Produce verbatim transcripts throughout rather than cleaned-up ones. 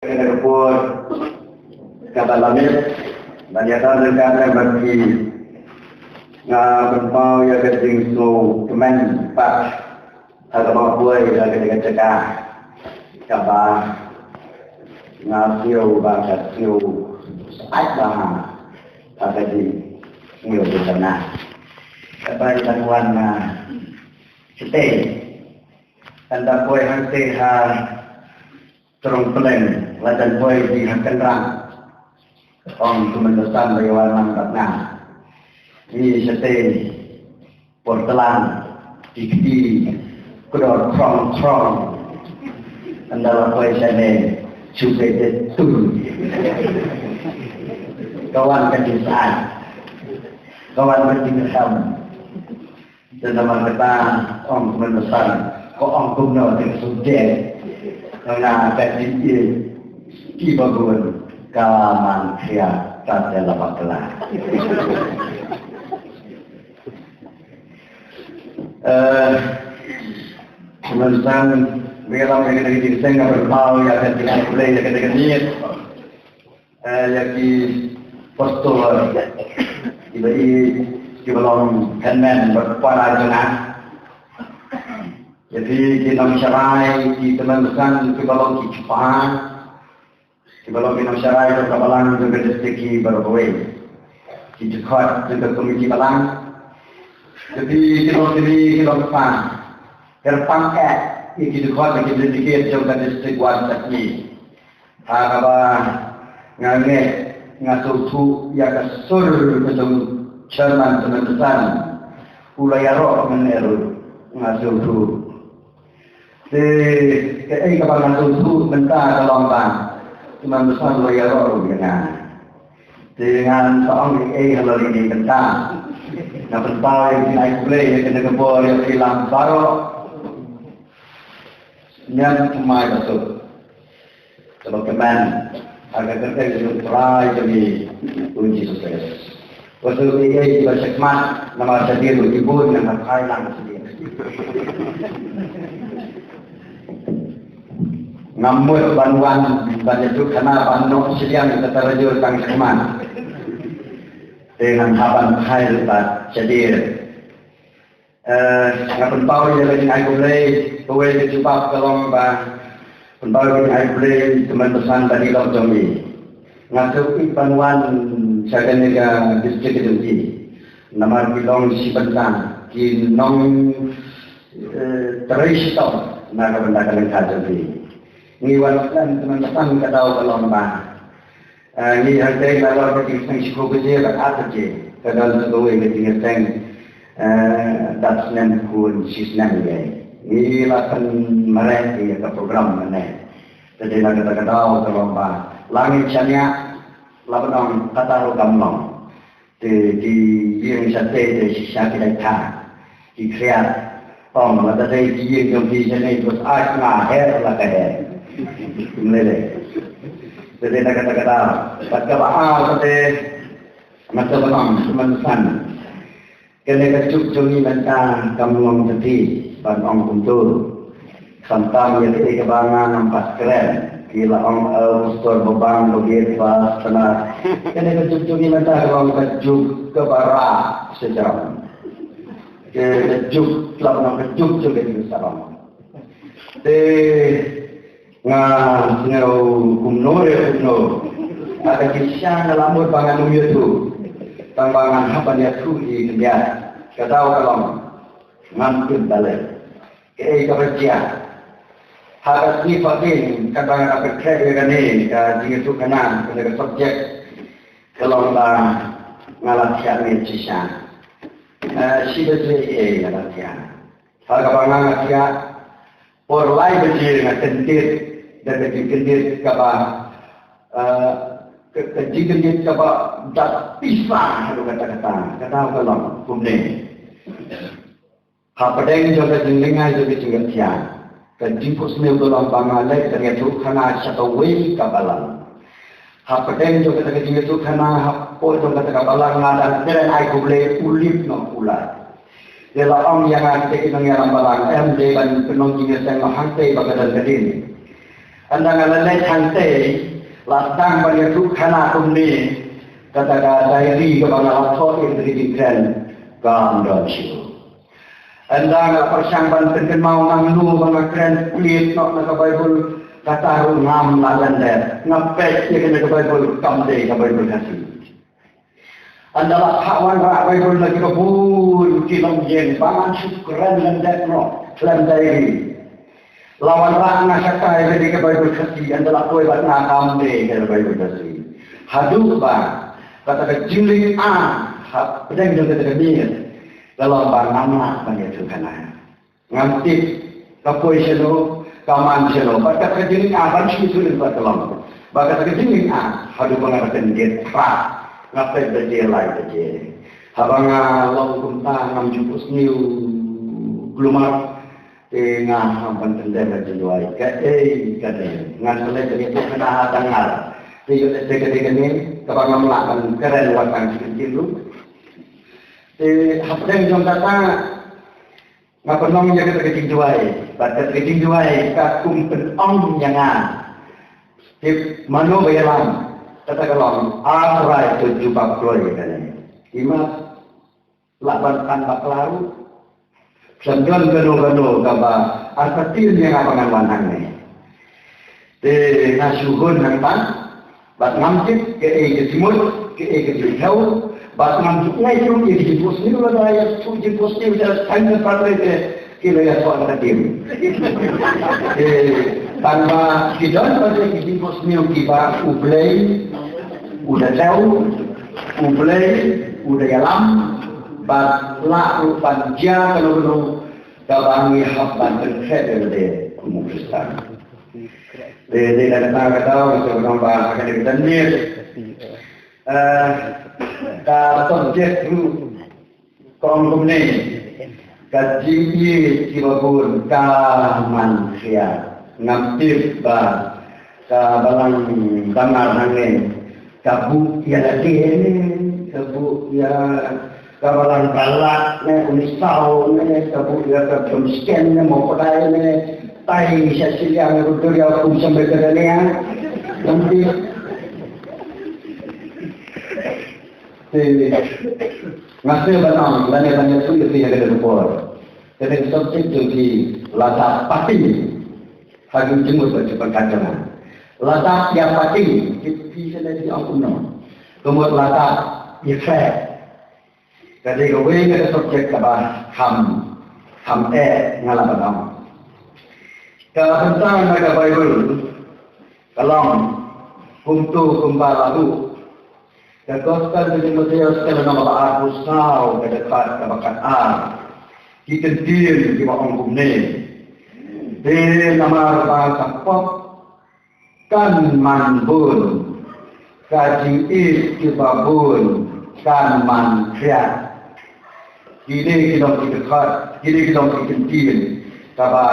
Ka por kaba la miet ban ïa don ryngkat bad phi, nga pynpaw ïa ka jingsngewkmen pat ha kaba poi ha ka jaka kaba nga sngew ba ka sngewsih bha ha ka jingsngewbha. Kaba ïa ban wan na shatei, ynda poi hangtei ha Trong Pyleng, la jan poi ki ha kynrang. Ong kumno san ba ïa wan lang bad nga. Ngi shatei por tlang, ki kti kdor krong krong. Ynda la poi shane, shu peit tun. Ka wan ka jingsngewsih. Ka wan ka jingsngewsih. Te namar kata ong kumno san, ko ong kumno te ka subject. Nga ka jingïeit kiba bun ka man khia ka te la bakla. Eh, kumno san, bilang ka jingïeit nga berpau ïa ka jingïeit, ïa ka jingïeit. Eh, ïa ki pastor, kiba i, kiba long hynmen bad para jong nga. Ïa ki, ki nongsharai, ki tymmen basan, kiba long ki kpa, kiba long ki nongsharai jong ka balang jong ka district ki baroh kawei. Ki dkhot jong ka komiti balang. Ïa ki, ki long ki, ki long kpa. Kyrpang eh, ïa ki dkhot, ïa ki delegate jong ka district wan sha ki. Ha kaba nga ngeit, nga sngewthuh ïa ka sur ka jong chairman tymmen basan. U la ïaroh mynne ruh nga sngewthuh. Te kaei kaba nga sngewthuh mynta ka long ba tymmen basan u la ïaroh ruh ïa nga. Te ngan sa ong ei ei halor ine i bynta. Nga pynpaw ïa ka jingkhublei ïa kane ka bor ïa phi lang baroh. Ngan thymmai ba suk. Kaba kmen ha ka kyrteng jong U Trai jong ngi U Jisu Khrist. Ba suk ei ei ba shakhmat namar shadir u ibun ngan phai lang shadir. Ngam mut ban wan ban ïathuh khana ban noh shiliang kata rajur tang shakhmat. Te ngan hap ban phai ruh bad shadir. Eh, nga pynpaw ïa ka jingai khublei, kawei ka jubab ka long ba pynpaw ïa ka jingai khublei tymmen basan ba dei lok jong ngi. Nga sngewthuh ban wan sha kane ka district jong ngi. Namar ki long shi bynta, ki nong, eh, trei shitom na ka bynta ka lyngkha jong ngi. Ngi wan khlem tymmen basan ka daw ka long ba Eh, ngi hangtei nalor ka jingseng shiphew baje bad ar baje. Ka don sa kawei ka jingseng, eh, dap snem khun shi snem ïa. Ngi la pynmareh ïa ka program mynne. Te dei na kata ka daw ka long ba la ngin shaniah, la ban ong kata ruh kam long. Te ki ïing shatei te shisha ki dei tha. Ki khriat. Ong lada dei ki ïing jong ki shane ki bus ai nga her la ka her. Kum lei lei. Te dei na kata kata. Bad kaba ar te, nga sa ban ong, tymmen basan. Kane ka juk jong ngi mynta kam long kti ban ong kumto. Khamtam ïa kaei kaba nga ngam pat kren. Ki la ong, eh, pastor ba bang ba bieit ba sna. Kane ka juk jong ngi mynta ka long ka juk kaba rah sha jrong. Ka, ka juk, ka long ka juk jong ka jingsarong. Te nga sngew kumno re kumno. Nga ka jingshisha nga la mut ba ngan ym ïathuh. Tang ba ngan hap ban ïathuh ïa i khyndiat. Ka daw ka long. Ngam tip balei. Kaei kaba jia. Ha ka sngi Pateng, katba nga pyrkhat ïa kane ka jingïathuhkhana, kane ka subject, ka long ba nga la thiah miet shisha. Eh, shi baje eh nga la thiah. Ha kaba nga nga thiah, por lai baje nga kyndit, da ka jingkyndit kaba, eh, ka, ka jingkyndit kaba dap pisa haduh katta katta, kata ka long kumne. Hapdeng jong ka jinglyngngai jong ka jingkyrkhu, ka jingphohsniew ka long ba nga leit ban ïathuhkhana sha kawei ka balang. Hapdeng jong kata ka jingïathuhkhana, hapoh jong kata ka balang nga dang kren ai khublei u lip noh u lait. Te la ong ïa nga kita ki nongïalam balang, em dei ban pynlong jingïaseng noh hangtei ba ka don ka dien. Ynda nga la leit hangtei, la sdang ban ïathuh khana kumne, kata ka diary kaba nga la thoh ïa ka jingkren kam don shuh. Ynda nga la pyrshang ban pynkynmaw nangno ba nga kren split noh na ka Baibl, kata ruh ngam lah lyndet. Nga peit ïa kane ka Baibl kam dei ka Baibl Khasi. Ynda la phah wanrah Baibl na ki bun ki longïing ba ngan shu kren lyndet noh khlem diary. La wanrah nga shatai ïa ka Baibl Khasi, ynda la poi bad nga kam dei ka Baibl Khasi. Haduh ba kata ka jinglynga hapdeng jong kata ka miet ka long ba ngam lah ban ïathuh khana. Ngam tip ka poi shano, ka man shano, bad kata ka jinglynga ban shu ïathuh bad ka long. Bad kata ka jinglynga haduh ba nga da kyndit phra, nga peit baje, lai baje. Haba nga long kumta ngam ju phohsniew kulmar. Te nga hap ban pyndem ka jingduwai kaei kaei. Ngan pynleit ban ïathuh khana ha Dangar. Te ïoh lehse ka dei kane kaba ngam lah ban kren wat tang shi kyntien ruh. Te hapdeng jong kata nga pynlong ïa kata ka jingduwai. Bad kata ka jingduwai ka kum pynong ïa nga. Tip mano ba ïalam, kata ka long, A Trai to jubab kloi ïa kane. Imat lah ban pan bakla ruh. Khlem don kano kano kaba artatien ïa nga ba ngan wan hangne. Te nga shu hun hangta bad ngam tip kaei ka jingmut, kaei ka jingthew, bad ngam tip ngai ruh ïa ka jingphohsniew, lada ïa ka jingphohsniew da tang ka pat te ki la ïa thoh ka tim. Te tang ba ki don pat ki jingphohsniew kiba U Blei u da thew, U Blei u da ïalam, bad lah ruh ban jia kano kano kaba ngi hap ban pynkhreh ïa lade kum u Khristan. Te dei na kata ka daw ngi sngewbha ba ha kane ka janmiet, eh, ka subject ruh ka ong kumne, ka jingïeit kiba bun ka man khia. Ngam tip ba ka balang Dangar hangne ka buh ïa lade ne, ka buh ïa ka balang Balat ne, u Nisaw ne, ka buh ïa ka Bumsken ne, Mawpdai ne, tai sha shiliang ruh duriaw kum sha Meghalaya. Ngam tip. Te nga sngewbha ban ong lane ban ïathuh ïa phi ha kane ka por. Kane ka subject jong phi la dap pating. Ha ka jingmut ba jingpyrkhat jong nga, la dap ïa pating. Phi, phi sngewbha ban ong kumno? Ka mut la dap ïa khreh. Ka dei kawei ka subject kaba kham, kham eh nga la ban ong. Ka bynta na ka Baibl ka long kumto kumba la buh. Ka Gospel jong u Mathaios ka lynnong kaba arphew saw, ka dkhot kaba khatar. Ki kyntien kiba ong kumne. Te namar ba ka pop kan man bun, ka jingïeit kiba bun kan man khia. Kine ki long ki dkhot, kine ki long ki kyntien kaba,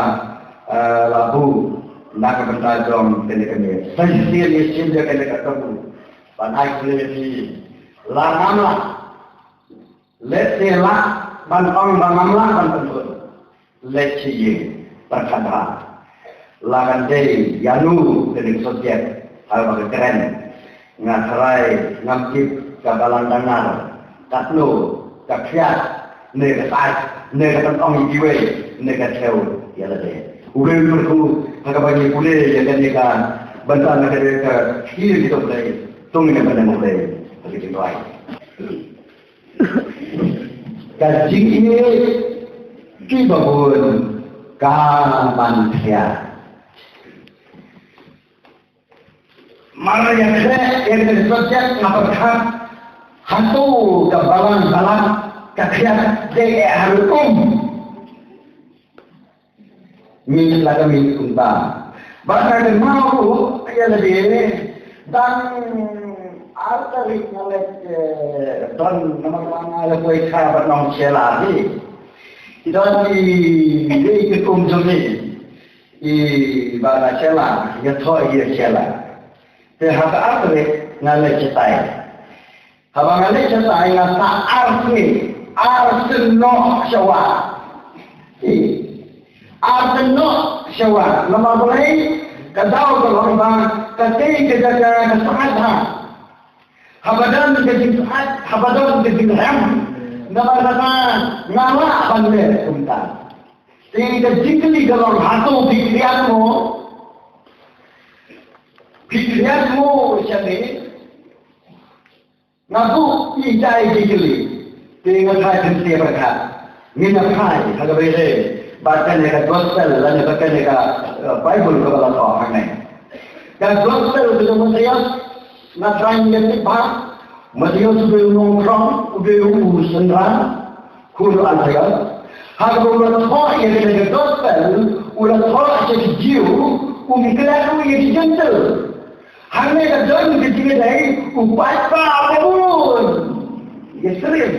eh, la buh na ka bynta jong kane ka miet. Sa shisien ngi shim ïa kane ka kabu ban ai khublei ïa phi. La ngam lah, lehse lah ban ong ba ngam lah ban pynbun. Leit sha ïing, pyrkhat bha. La kan dei ïano kane ka subject haba ka kren. Nga tharai ngam tip ka balang Dangar katno ka khia, ne ka sait, ne ka pynong ïa kiwei, ne ka thew ïa lade. U Blei un kyrkhu ha kaba ngi pule ïa kane ka bynta na kane ka ïing jong U Blei. To ngin ïa pynlong U Blei ha ka jingduwai. Ka jingïeit kiba bun ka man khia. Mar ïa khreh ïa ka subject nga pyrkhat hato ka balang Balat ka khia dei eh haruh um. Mih la ka mih kumta. Bad ka kynmaw ruh ïa lade, dang ar tarik nga leit, eh, don namar ba nga la poi kha bad nong Shela hi. Ki don i, i, i kum jong i, i ba na Shela, ïathoh ïa Shela. Te ha ka ar tarik nga leit shatai. Haba nga leit shatai nga sah ar sngi, ar sien noh sha wah. Ar sien noh sha wah. Namar balei? Ka daw ka long ba katei ka jaka ka syaid ha. Haba don ka jingsyaid, haba don ka jinghem, namar kata nga lah ban leh kumta. Te ka jingkylli ka long, hato phi khriat mo? Phi khriat mo shane? Nga buh ïa ita i jingkylli. Te nga phai kynthei bad ka, ngin ïa phai ha kaba ïadei bad kane ka gospel lane bad kane ka, eh, Baibl kaba la thoh hangne. Ka gospel ka jong u Mathaios, nga thrang ïa ka tip ba Mathaios u dei u nongkhrong, u dei u synran, khun u Alphaeus. Ha kaba u la thoh ïa kane ka gospel, u la thoh sha ki Jiw, um klet ruh ïa ki Jentil. Hangne ka don ka jingïadei, u paidbah babun. Ïa syriem.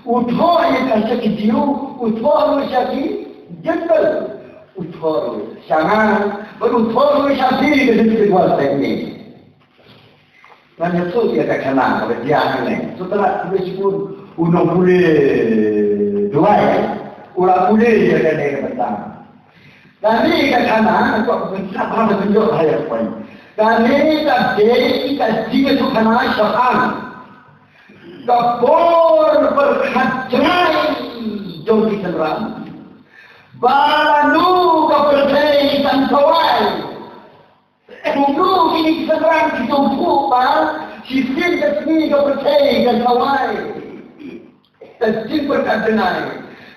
U thoh ïa ka sha ki Jiw, u thoh ruh sha ki Jentil. U thoh ruh sha nga, bad u thoh ruh sha phi ka jingkyrkhu sha ngi. Ngan ïathuh ïa ka khana kaba jia hangne. Shu tang kaba shibun u nongpule duwai, u la pule ïa kane ka bynta. Kane ka khana, ka kwah ban sngap ha ka pynjot ha ïa ka point. Kane ka dei ka jingïathuhkhana shaphang ka bor pyrkhat jngai jong ki synran. Ba lano ka pyrthei kan tawai. Kumno kine ki synran ki sngewthuh ba shisien ka sngi ka pyrthei kan tawai. Ka jingpyrkhat jngai,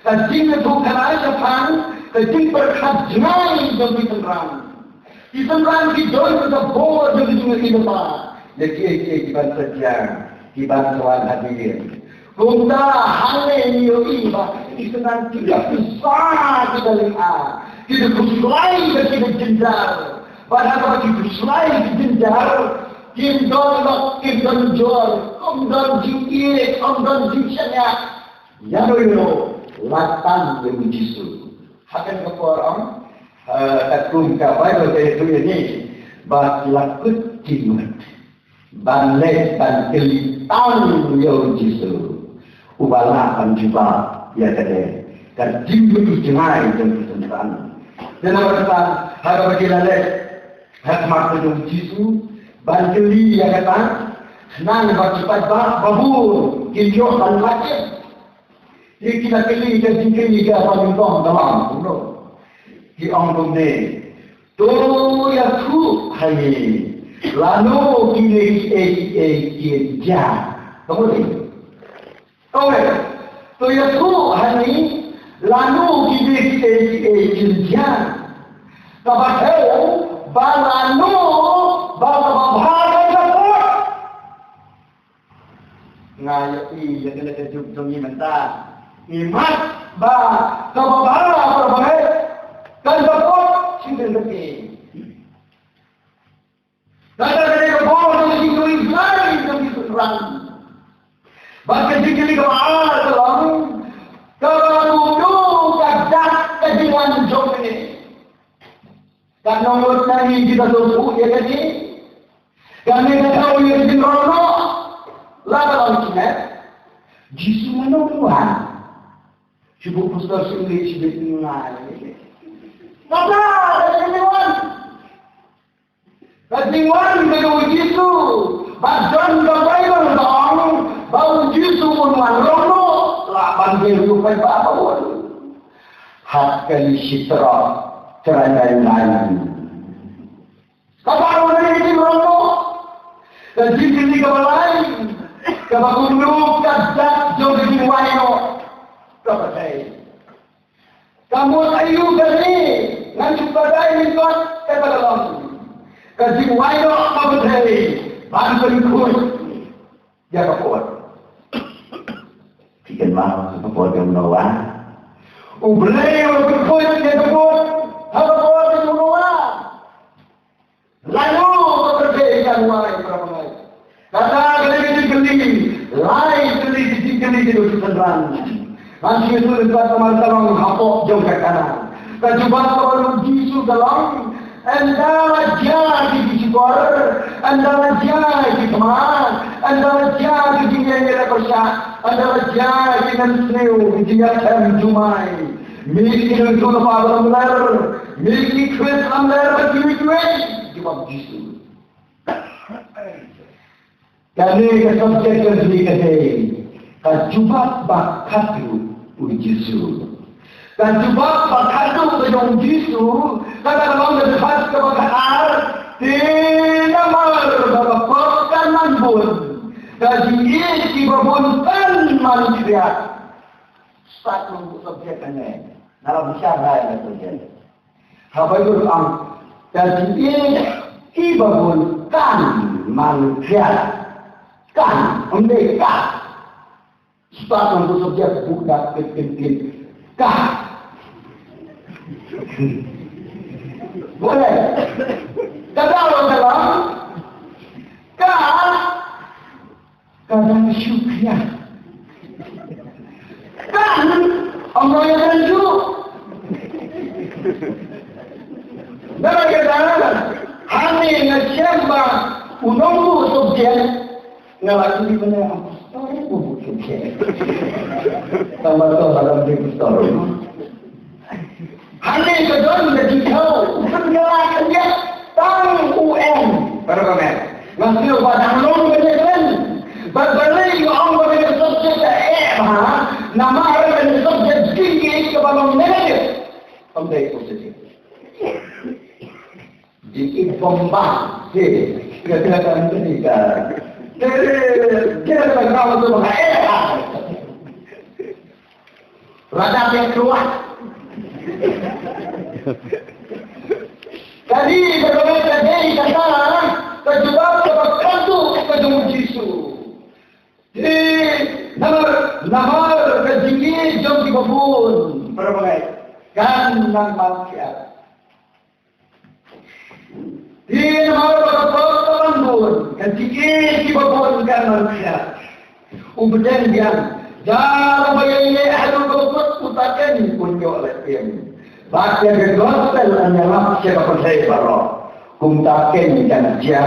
ka jingïathuhkhana shaphang ka jingpyrkhat jngai jong ki synran. Ki synran ki don ka bor jong ki jingïathuhkhana ïa kiei kiei kiban sa jia, kiban sa wan hadien. Kumta hangne ngi ïohi ba ki synran ki da pisa ki da lynga, ki da khuslai ka ki da jynjar. Bad haba ki khuslai ki jynjar, kim don lok, kim don jor, kim don jingïeit, kim don jingshaniah. Ïano ïano, la tang ïa u Jisu. Ha kane ka por ong, eh, katkum ka Baibl ka ïathuh ïa ngi ba ki la kut ki mut ban leit ban kylli tang ïa u Jisu, uba lah ban jubab ïa kane ka jingmih jngai jong ki synran. Te namar kata, ha kaba ki la leit ha khmat ka jong u Jisu ban kylli ïa kata, khnang ba ki paidbah babun kin ïoh ban lait im. Te ki la kylli ka jingkylli kaba nyngkong ka long kumno? Ki ong kumne, to ïathuh ha ngi, lano kine kiei kiei kin jia? Kumno? Kawei, to ïathuh ha ngi, lano kine kiei kiei kin jia? Kaba dei, ba lano ba kaba bha kan sa kut? Nga ïohi ïa kane ka juk jong ngi mynta. Imat ba kaba bha, kaba bha kan sa kut, shisien sa ki. Kata ka dei ka bor jong ki jingkylli jngai jong ki synran. Bad ka jingkylli kaba ar ka long, kaba kumno ka dak ka jingwan jong kane. Kan ong lut na ngi kita sngewthuh ïa kane. Kane ka thaw ïa ka jingrong noh. La ka long shane. Jisu mano u wan? Shu buh poster shu leit shu leit ngai. Kata ka jingwan. Ka jingwan ka jong u Jisu. Ba don ka Baibl ka ong ba u Jisu un wan rong noh. La ban dei ruh paidbah ba wan. Hat kali shi trok trai lai lai. Kaba ong ka jingwan noh. Ka jingkylli kaba lai. Kaba kumno ka dak jong ka jingwan noh. Kaba dei. Ka mut aïu kane, ngan shu kyntait lyngkot kata ka long. Ka jingwan noh ka pyrthei ban pynkhuid ïa ka pud. Phi kynmaw ka pud jong u Noah? U Blei u la pynkhuid ïa ka pud ha ka pud jong u Noah. Lano ka pyrthei kan wai para bangeit? Kata ka dei ka jingkylli, lai kylli ka jingkylli jong ki synran. Ngan shu ïathuh lyngkot namar ka long hapoh jong ka khana. Ka jubab kaba ong u Jisu ka long, ynda la jia ki jingshukor, ynda la jia ki thma, ynda la jia ki jingïaleh pyrshah, ynda la jia ki nang sniew ki jingïathem jumai. Mih ki nang shu lypa ba lamler. Mih ki khwit lamler bad kiwei kiwei, jubab u Jisu. Kane ka subject ka dei ka dei ka jubab ba khadduh u Jisu. Ka jubab ba khadduh ka jong u Jisu, kata ka long ka jubab kaba khatar, te namar ba ka pop kan nang bun, ka jingïeit kiba bun kan man khriat. Start nang u subject kane. Nara bishar hai na subject. Ha Baibl ong, ka jingïeit kiba bun kan man khriat. Kan, ym dei ka. Start nang u subject, buh da pit pit pit. Ka. Boleh. Ka daw dalam. Ka. Ka dang shu khia. Kan, ong ïa ka dang shu. Naba ka dang, hangne nga shem ba u nongbuh subject, nga la ïohi ba nga ong pastor u buh subject. Tang ba to ba dang dei pastor. Hangne ka don ka jingthaw, u pynkylla khyndiat tang u em. Para ka men. Nga sngew ba dang long kane ka men. Bad balei nga ong ba kane ka subject ka eh bha, namar kane ka subject jingïeit kaba long negative. Ym dei positive. Jingïeit bomba. Ke, ke, ke, ke, ke, ke, ke, ke, ke, ke, ke, ke, ke, Radap ïa ka ruh. Kane ka dei, ka dei kata ka jubab kaba khadduh ka jong u Jisu. Te namar, namar ka jingïeit jong kiba bun, para bangeit, kan nang man khriat. Te namar ba ka pop ka bun, ka jingïeit kiba bun kan nang khriat. U bteng biang, da uba ïaleh haduh ka kut, uta keiñ un ïoh lehtem. Bad ïa ka gospel yn ïalap sha ka pyrthei baroh, kumta keiñ kan jia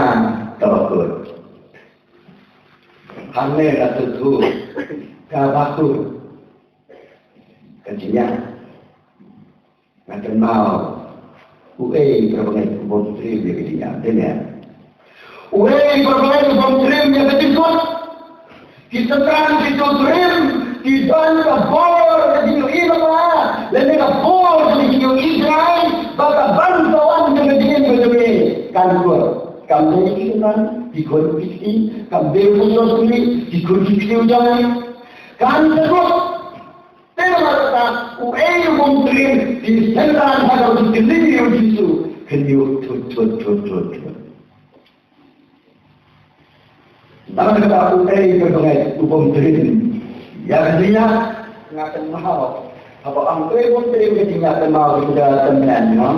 kaba kut. Hangne la tutu kaba kut ka jingïap. Nga kynmaw uei, para bangeit, u bym triem ïa ka jingïap, dei ne? Uei, para bangeit, u bym triem ïa ka jingkut? Ki synran ki triem, ki don ka bor ka jingïohi ba bha, lane ka bor ka jingïohi jngai ba ka ban ka wan jong ka jingim ka jong ngi kan kut. Kam dei ki synran, ki khun ki kti, kam dei u pastor, ki khun ki kti jong ngi kan kut. Te namar kata, uei u bym triem, ki synran ha ka jingkylli ïa u Jisu, kin ïoh thut, thut, thut, thut, thut. Namar kata, uei, para bangeit, u bym triem ïa ka jingïap? Nga kynmaw, haba ong uei u bym triem ïa ka jingïap, kynmaw ïa ka tymmen, no?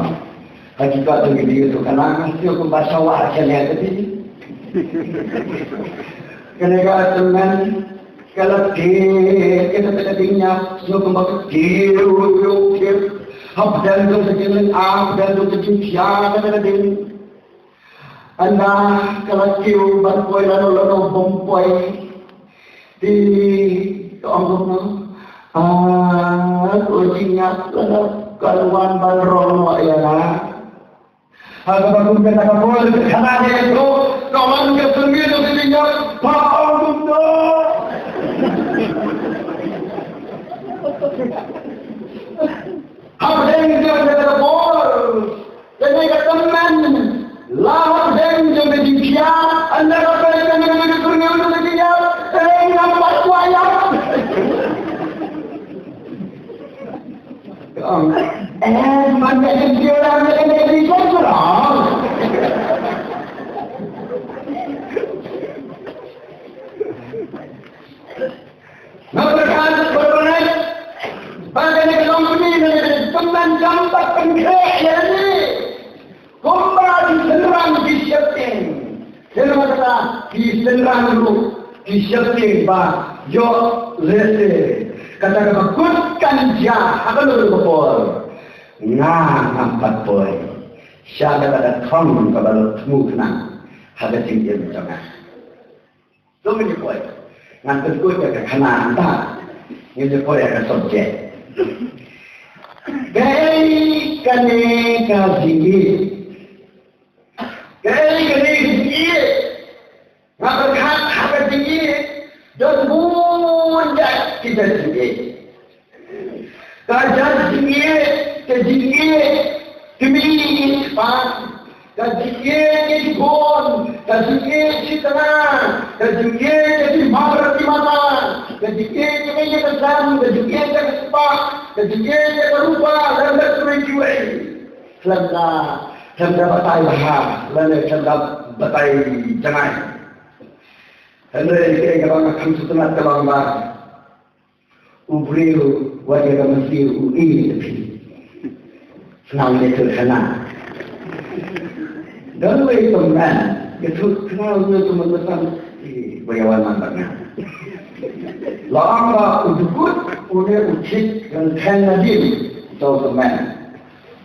Ha ki kot jong ki video tu, kane nga sngewthuh kumba sha wah sha leh ka dei. Kane ka tymmen, ka la kiew, kata ka jingïap, sngewthuh kumba ka kiew, kiew, kiew. Hapdeng jong ka jinglyngngoh, hapdeng jong ka jingkhia, kata ka dei. Ynda ka la kiew ban poi lano lano bym poi. Te ka ong kumno? Ah, ko jingïap, lano kan wan ban rong noh ïa nga. Ha kaba kum kata ka bor ka khana ïa ka, ka wan ka syrngiew ka jingïap, ba ong kumno. Hapdeng jong kata ka bor, kane ka tymmen, la hapdeng jong ka jingkhia, ynda ka poi kane ka syrngiew ka jingïap, eh, ngam pat kwah ïap. Ka ong, eh, man ka jingkiew la, man ka jingkiew la. Nga pyrkhat, pyrkhat, ba kane ka long kane, kane ka long kane, pynban jam bad pynkhreh ïa kane. Kumba ki synran ki sheptieng. Kane ba kata ki synran ruh ki sheptieng ba ïoh lehse kata kaba kut kan jia ha kano kano ka por. Nga ngam pat poi sha kata ka thong kaba la thmu khnang ha ka jingim jong nga. To ngin ïa poi. Ngan pynkut ïa ka khana hangta. Ngin ïa poi ïa ka subject. Kaei Kane ka jingïeit. Kaei kane ka jingïeit? Nga pyrkhat ha ka jingïeit don bun jait ki jait jingïeit. Ka jait jingïeit, ka jingïeit kmie ïeit kpa. Ka jingïeit ïa ki khun, ka jingïeit ïa ki tnga, ka jingïeit ïa ki mawriewpyni, ka jingïeit ïa ka ïing ka sem, ka jingïeit ïa ka spah, ka jingïeit ïa ka rupa, lem bad kiwei kiwei. Khlem da, khlem da batai bha, lane khlem da batai jngai. Hynrei kaei kaba nga kham sngewtynnat ka long ba u briew wat ïa ka mynsiem u ïeit ïa phi. Snam ne tu khana. Don uwei u tymmen, ïa tu khana u tymmen ba san, eh, ba ïa wan man bad nga. La ong ba u dkut, une u thik, kan khen nadien, uta u tymmen.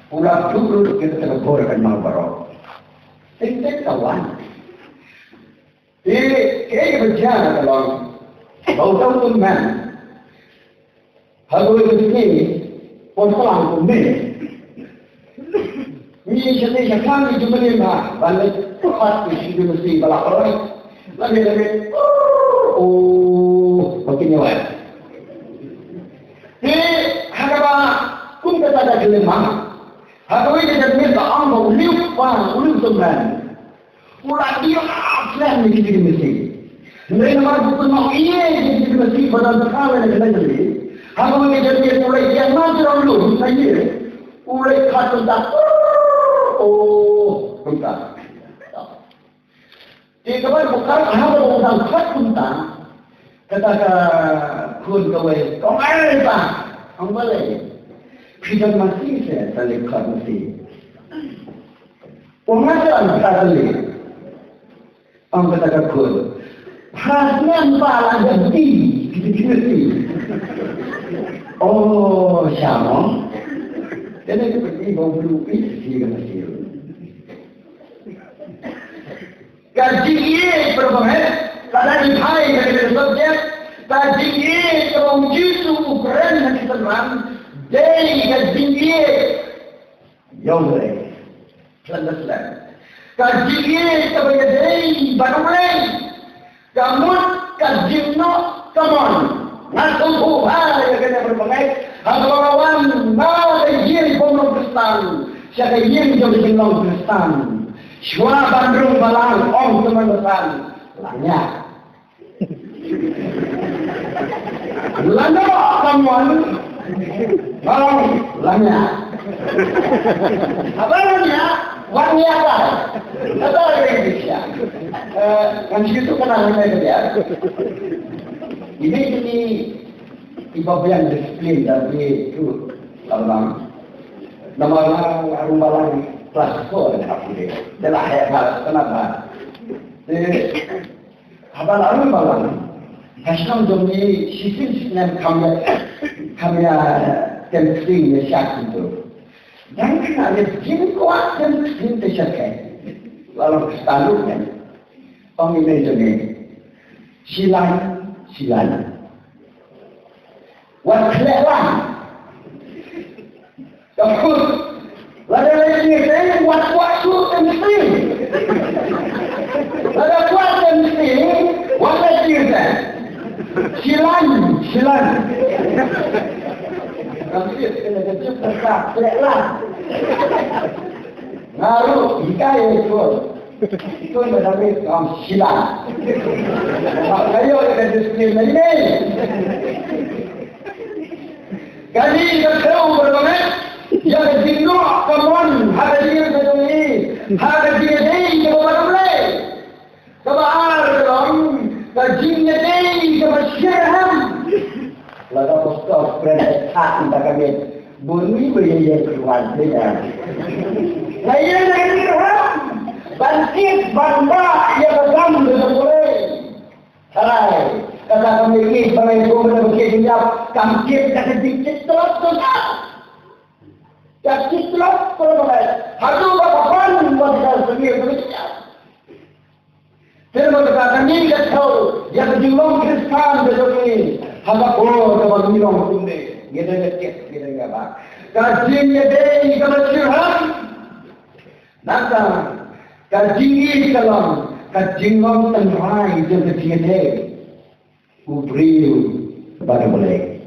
U la duk lut, kita ka bor kan mau baroh. Tek tek ka wan. Te, kaei kaba jia ka long, ba uta u tymmen, ha kawei ka sngi, u wan klam kumne. Ngi shane shaklam ngi ju mynnin bha, ban leit pat ki shu masi ba la roi. Lane lane, oh, ba kin ïa wan. Te, ha kaba, kum kata ka khyllem ma. Ha kawei ka jingmut ka ong ba u liu pa, u liu tymmen. U la dih ap slem ïa ki jingmasi. Hynrei namar ba u kynmaw ïa ki jingmasi ba don tang ha kane ka jingmasi. Ha kawei ka jingmasi u la ïa ma jrong lum na ïing. U la ïa khat kumta. Oh, kumta. Te kaba u khat ha ba u dang khat kumta. Kata ka khun kawei. Kong ai pa. Ong balei. Phi don masi se ta leh khat masi. Ong nga sdang sa kali. Ong kata ka khun. Phra snem pa la ïa ti, ti, ti, ti. Oh, sha mo. Kane ka pynti ba u briew u ïeit ïa ka mynsiem. Ka jingïeit, para bangeit, lada ngi phai ha kane ka subject, ka jingïeit kaba u Jisu u kren ha ki synran, dei ka jingïeit ïa U Blei. Khlem da slem. Ka jingïeit kaba ïadei bad U Blei. Ka mut ka jingnoh ka mon. Nga sngewthuh bha ïa kane, para bangeit. Ha kaba nga wan na ka ïing bym long Khristan sha ka ïing jong ka jinglong Khristan. Shuwa ban rung balang, ong tymmen basan, la ñiah. Lano ka mon, balang, la ñiah. Haba la ñiah, wan ñiah ka. Kata ka dei ka jingïeit. Eh, ngan shu ïathuh kane hangne ka biang. Ine i, i ba biang disiplin da phi tu, la bang. Namar nga rung balang klas four da phi. Da la heh bha, kane bha. Te, haba la rung balang, ha shnong jong ngi shisien shisnem kham ïa, kham ïa tem kting ïa sha kyntu. Dang kynnoh ïa jingkwah tem kting te sha kyntu. La long Khristan ruh ne. Ong ine jong ngi. Shilan, shilan. Wat khleh lang. Ka kut. Lada leit ngi teng wat kwah suk teng sting. Lada kwah teng sting wat leit ngi teng. Shilan, shilan. Ka kut kena ka juk ka khleh lang. Nga ruh hikai ïa i khun. I khun ba dang rit ngam shilang. Ba ka ïoh ïa ka disiplin na ine. Kane ka kyrteng ba dang rit ïa ka jingnoh ka mon ha ka jingim ka jong i, ha ka jingïadei kaba bad U Blei. Kaba ar ka long ka jingïadei kaba shitrhem. Lada pastor kren thak ynda ka miet, bun ngi ba ïa ïa kyrwan te ïa. Nga ïa ïa kyrwan ban kit ban bah ïa ka kam ka jong U Blei. Tharai kata ka miet ngi ba ngi bun ba kit ïa kam kit ka jingkit tlot tlot. Ka kit tlot tlot ba ngi haduh ba ka ban ba ka sngewthuh. Te namar kata kane ka thew ïa ka jinglong Khristan ka jong ngi ha ka por kaba ngi long kumne, ngi dang ïa tip, ngi dang ïa bah. Ka jingïadei kaba shitrhem. Nangta ka jingïeit ka long ka jinglong tynrai jong ka jingïadei u briew bad U Blei.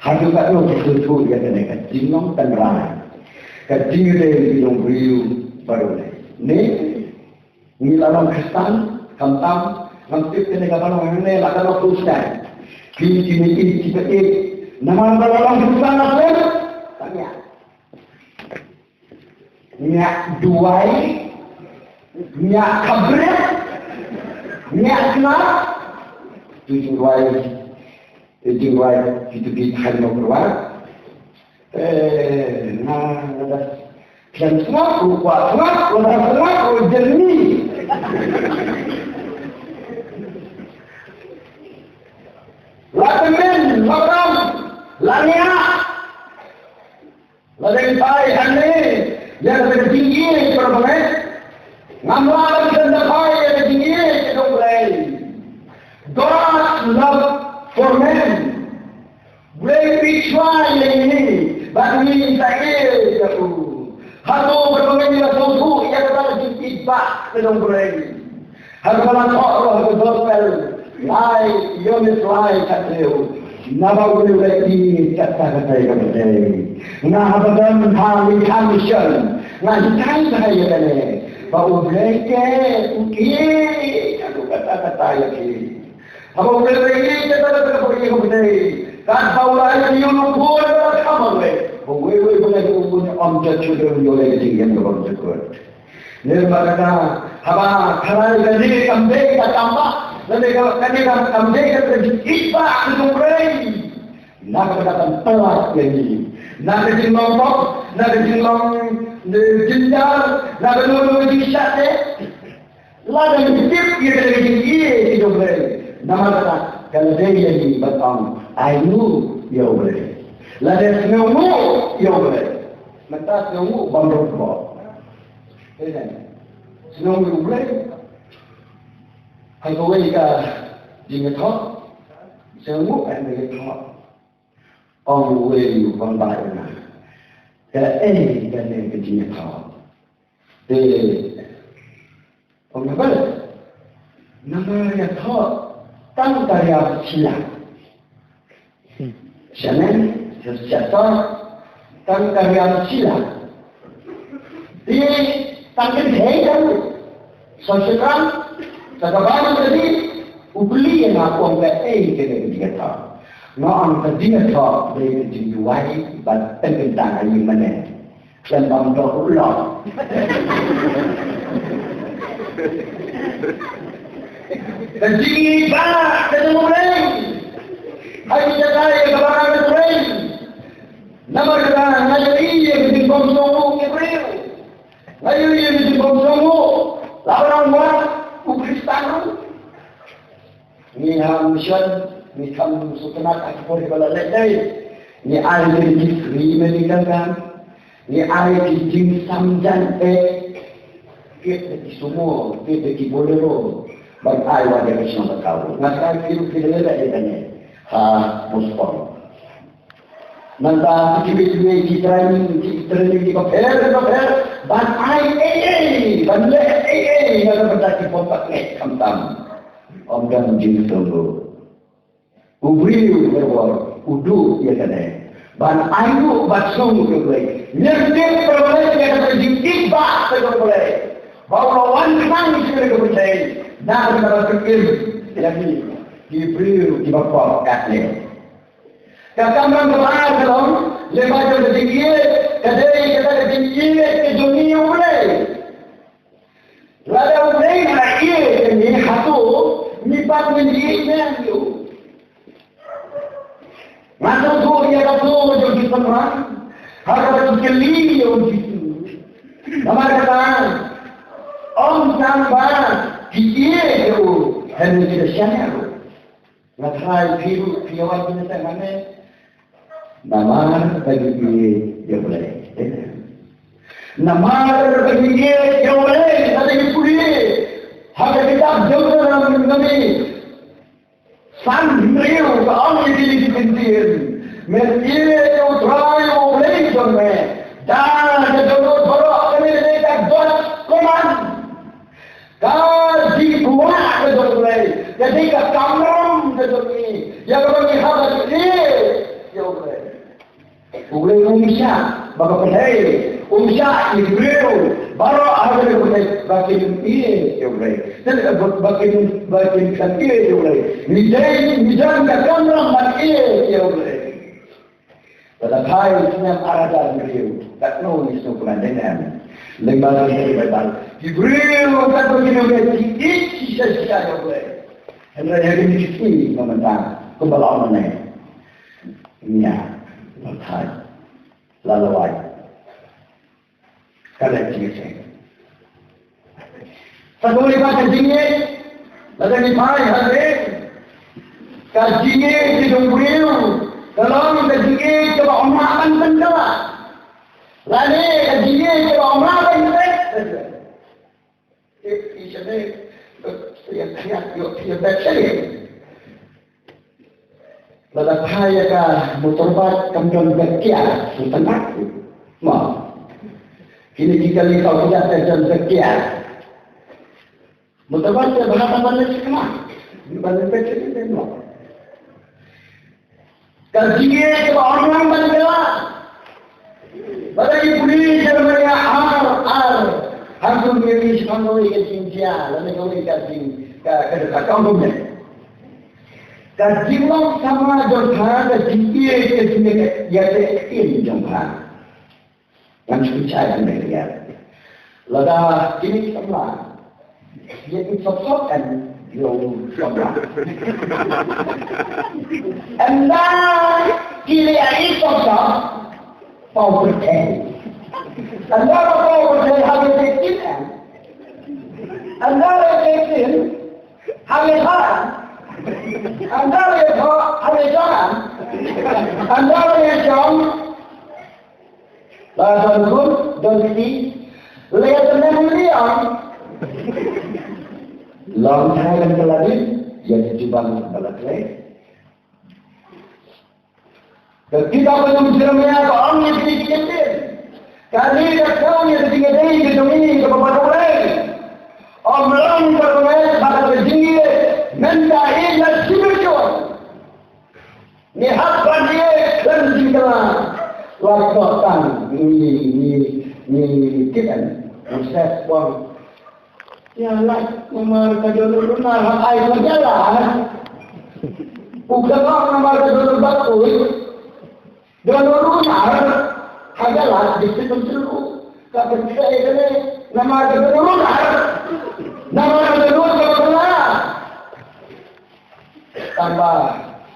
Haduh katno ki sngewthuh ïa kane ka jinglong tynrai, ka jingïadei jong u briew bad U Blei? Ne ngi la long Khristan, khamtam, ngam tip kane kaba long hangne la ka long Khristan. Ki ki ne ki ki ba ïeit. Namar ba la long Khristan la pun. Tang ïa. Ngiah duwai, ngiah khabret, ngiah khnang. Tu jingduwai, tu jingduwai, tu tu ki than mo kruwa. Eh, na, na, na. Khlem sngap, u kwah sngap, u kwah sngap, u jyrni. La tymmen, la ram, la ngiah. La dei phai hangne ïa ka jingïeit para bangeit. Ngam lah ban kren da phai ïa ka jingïeit ka jong U Blei. God's love for man. U Blei u ïeit shuwa ïa ngi bad ngi sa ïeit ïa u. Hato para bangeit ngi la sngewthuh ïa kata ka jingïeit ba ka jong U Blei? Haba la thoh ruh ha ka gospel, lai, Ïoannis lai khatlai. Naba u la ïeit katta katta ïa ka pyrthei. Nga haba don ha ka mission, nga hikai hikai ïa kane. Ba U Blei te u ïeit katta katta ïa ki. Haba U Blei u ïeit katta katta ïa ka pyrthei. Katba u la ai ïa u Khun ba la kham ha U Blei. Ba uwei uwei ba ngi u Khun ym jot shuh de u ïoh leh ka jingim kaba ym jot. Lem bad kata, haba ka rai kane kam dei ka tamba, kane ka, kane ka kam dei ka jingïeit ba ka jong U Blei. Na kata ka tamba ïa ngi. Na ka jinglong pop, na ka jinglong, eh, jynjar, na ka jinglong jingshah te. Lada ngi tip ïa ka jingïeit ka jong U Blei. Namar kata, ka la dei ïa ngi ban ong ainguh ïa U Blei. Lada sngewnguh ïa U Blei. Mynta sngewnguh bym ruh bok. Amen. Sngewnguh U Blei. Ha kawei ka jingïathoh, sngewnguh ka jingïathoh. Ong uwei u pynbeit na, kaei kane ka jingïathoh? Te ong ba, namar ïathoh tang ka riam shiliang. Shaneng, sha, sha, tang ka riam shiliang. Te tang kynthei tang. Sa shakang, sa ka bam ka di, u kylli ïa nga, u ong kaei kane ka jingïathoh. Nga ong ka jingïathoh dei ka jingduwai bad tengkentang ha ïing mane. Khlem bam doh u lok. Ka jingïeit ba ka jong U Blei. Ha ïing jaka ïa kaba ka jong U Blei. Namar kata nga ïohi ïa ka jingbymsngewnguh ki briew. Nga ïohi ïa ka jingbymsngewnguh. Lada ong ba u Khristan ruh. Ngi ha mission, ngi kham sngewtynnat ha ki por kiba la leit dei. Ngi ai ïa ki free medical camp. Ngi ai ki jingsam jan eh. Kit da ki sumo, kit da ki Bolero. Ban ai wan ïa ka shnong ka thaw. Nga trai ki ruh ki la leit dei kane. Ha Muspong. Nangta ki bit ki training, ki training ki bapher bapher, ban ai ei ei, ban leh ei ei, na ka bynta ki bym pat ngeit khamtam. Ym don jingsngewnguh. U briew u dei u duh ïa kane. Ban ai u ban sngewthuh ïa U Blei. Ngi tip ba U Blei ïa ka jingtip ba ka jong U Blei. Ba u la wan khnang ïa ka pyrthei. Na ka bynta ban pynim ïa ngi ki briew kiba pop katne. Ka kamram kaba ar ka long, lyngba jong ka jingïeit, ka dei kata ka jingïeit ka jong ngi ïa U Blei. Lada U Blei u la ïeit ïa ngi, hato ngi pat ngin ïeit ne em ïa u? Nga sngewthuh ïa kato jong ki synran ha kaba ki kylli ïa U Jisu. Namar kata, ym tang ba ki ïeit ïa u, hynrei ki da shaniah ruh. Nga tharai phi ruh phi ïa wan phi ïa seng mane. Namar ba ngi ïeit ïa U Blei. Namar ba ngi ïeit ïa U Blei, lada ngi pule ha ka kitab Deuteronomi san hynriew ka ong ïa kine ki kyntien. Men ïeit ïa U Trai U Blei jong me. Da ka dohnud baroh kane ka dei ka dot command. Ka jingkwah ka jong U Blei, ka dei ka kamram ka jong ngi ïa kaba ngi hap ban ïeit ïa U Blei. U Blei um shah ba ka pyrthei, um shah ki briew baroh ha kane ka pyrthei ba kin ïeit ïa U Blei. Te ba, ba kin, ba kin ïeit ïa U Blei. Ngi dei, ngi don ka kamram ban ïeit ïa U Blei. Lada phai snem ar hajar hynriew, katno ngi sngewkmen, dei ne em? Lyngba ka Baibl, ki briew katno ki briew ki ïeit shisha shisha ïa U Blei. Hynrei ha kine ki sngi mynta, kumba la ong mynne, ïa, la thait, la lawei. Ka leh jingïaseng. Sa kawei pat ka jingïeit, lada ngi phai ha ka jingïeit ka jong u briew, ka long ka jingïeit kaba ym lah ban pynkylla. Lane ka jingïeit kaba ym lah ban pynkylla. Ïeit, ïeit, ïeit, ïeit, ïeit, ïeit. Lada phai ïa ka motorbike kam don brake, u tnat. Mo. Kine ki kali tau ki jait ka don brake. Motorbike te bha ban leit shikna. Ban leit shikna mo. Ka jingïeit kaba ym lah ban kylla. Ba dei pule Jeremaïah ar ar. Hangtu ngi ri shipang kawei ka jingjia, lane kawei ka jing, ka, ka, ka, ka, ka, ka jinglong samla jong pha, ka jingïeit, ka jingïeit, ïa ka ktien jong pha. Ngan shu shai hangne ïa. Lada kine ki samla ïa ki sop sop kan ïa u samla. Ynda ki la ïa ki sop sop, paw pyrthei. Ynda la paw pyrthei ha ka ktien kan. Ynda la ïa ktien ha ka ktien. Ynda la ïa ha ka ktien. Ynda la ïa shong. La don khun, don kti, la ïa tynrai liang. Long thai lem ka la dih, ïa ka jubab ba la kloi. Ka kitab ka jong u Jeremaïah ka ong ïa kine ki ktien. Kane ka kong ïa ka jingïadei ka jong ngi kaba bad U Blei. Ym long kaba ngi bad ka jingïadei mynta ïa ka spiritual. Ngi hap ban ïeit khlem jingkylla. Wat noh tang ngi, ngi, ngi kit em. Moses ong, ïa lait namar ka don u runar ha ai ka jala. U khlem ong namar ka don u bakut. Don u runar ha jala, dei pyntyllun ka pynthei kane namar ka don u runar. Namar ka don u runar. Tangba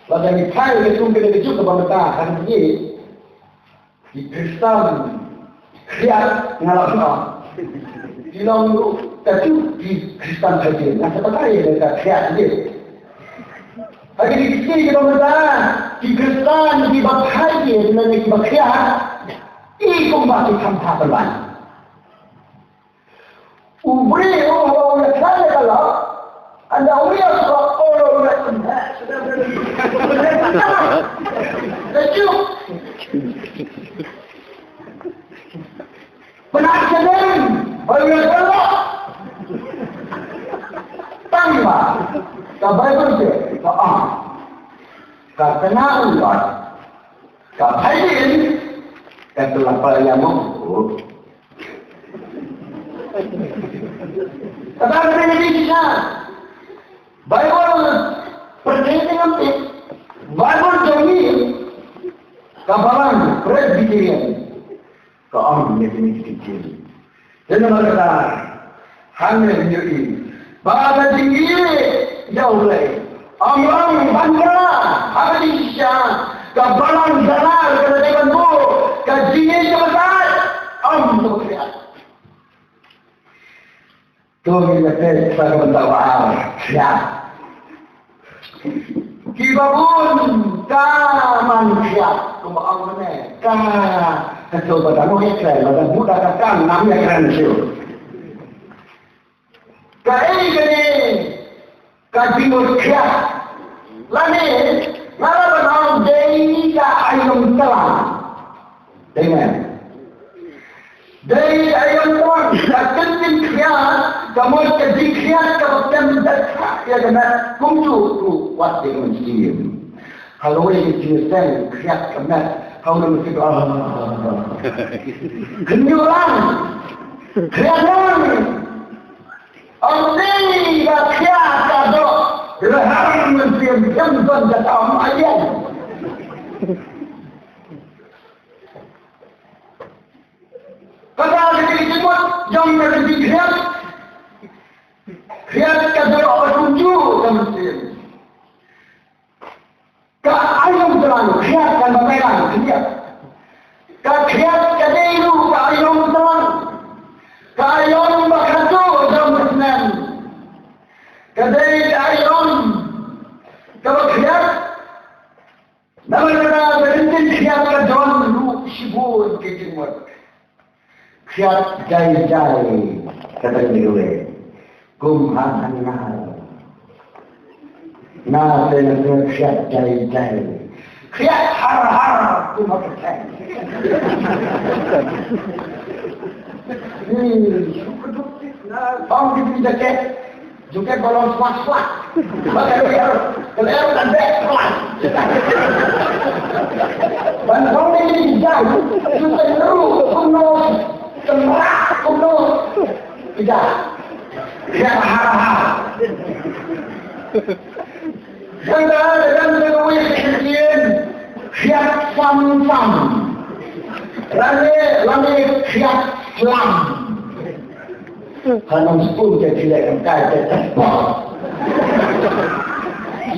lada ngi phai ïa ka kum kane ka juk kaba mynta, kan ngi ki Khristan khriat nga la ong. Ki long ruh katto ki Khristan phaidien, nga sa batai ïa ka khriat ïa. Ha kine ki sngi kiba mynta, ki Khristan kiba phaidien lane kiba khriat, i kumba ki kham pha pynban. U briew haba u ïa khlaiñ ïa ka lok, ynda u ïa suk, u ïa suk. Ka juk. Pynat ka ding, ba u ïa ka lok. Tang ba ka Baibl te ka ong, ka kynnoh u Lot. Ka phaidien ka la pynïamong. Kata ka dei ka dei shisha. Baibl pyrthei te ngam tip. Baibl jong ngi, ka balang Presbyterian ka ong ïa kine ki ktien. Te namar kata, hangne ngi ïohi ba ka jingïeit ïa U Blei ym long ban kylla ha ka jingshisha. Ka balang Daniel ka la dei ban buh ka jingïeit kaba sah, ym kaba khriat. To ngin ïa peit sa ka bynta ba ar, khriat. Kiba bun ka man khriat, kumba ong mynne, ka, ka to ba dang ïa kren, ba dang buh da ka kang, ngam ïa kren shuh. Kaei kane ka jingmut khriat? Lane nga lah ban ong dei ka aïom tlang. Dei ne? Dei ka aïom tlang, ka ktien khriat, ka mut ka jingkhriat kaba kem da kha ïa ka met, kumjuh ruh wat ïa ka mynsiem. Halor ka jingïaseng khriat ka met, ha u nang mynsiem, ah. Khyndiat lang, khriat lang. Ym dei ba khriat ka doh, lehang mynsiem, kem don ka tam aïom. Kata ka dei ka jingmut jong ka jingkhriat. Khriat ka doh ba kumjuh ka mynsiem. Ka aïom tlang khriat, kan batai lang khriat. Ka khriat ka dei ruh ka aïom tlang. Ka aïom ba khatduh jong ka snem. Ka dei ka aïom kaba khriat. Namar kata ka ktien khriat ka don ruh shibun ki jingmut. Khriat jai jai, kata ka dei ka wei. Kum ha hangnar. Na te na te khriat jai jai. Khriat har har, kum ha ka theng. Hmm, shu ka duk tik na, bang di di jaket. Jaket ba long swat swat. Ba ka ler, ka ler ka bek swat. Ban long ni di jai, shu ka ru, kumno, kemrak, kumno. Ida. Ida, ha, ha. Sangta da dang da wei ka ktien, khriat sam sam. Lane, lane khriat slam. Hanang sepuluh ke khriat kan kai ke tepok.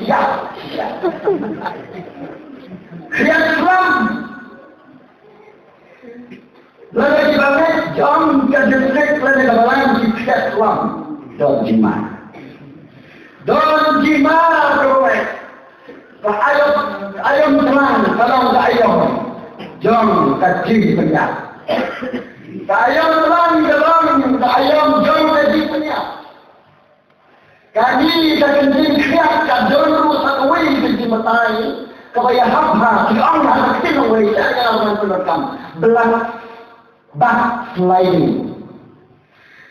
Ya, ya. Khriat slam. Lada kiba ngeit jong ka distrik lada ka balang ki khriat slam. Don jingma. Don jingma ruh. Ka aïom, aïom tlang ka long ka aïom jong ka jingpynïap. Ka aïom tlang ka long ka aïom jong ka jingpynïap. Kane ka ktien khriat ka don ruh sa kawei ka jingbatai kaba ïahap ha, ki ong ha ka ktien lawei, ka ïa ngan pyndonkam. Blood, backsliding.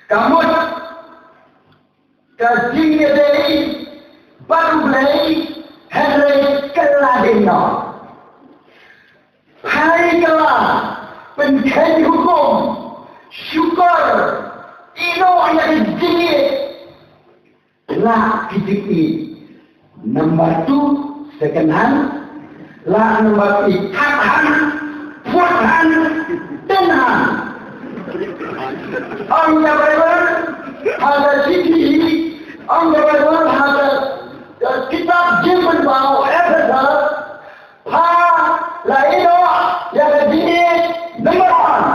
Ka mut ka jingïadei bad U Blei hynrei kylla dien noh. Phai kylla, pynkheiñ hukum, shukor, ïehnoh ïa ka jingïeit. Lah ki jingïeit. Number two, second hand. Lah number three, third hand, fourth hand, ten hand. Ong ka Baibl, ha ka shithi, ong ka Baibl, ha ka, ka kitab Jingpynpaw, Ephesus, pha la ïehnoh ïa ka jingïeit number one.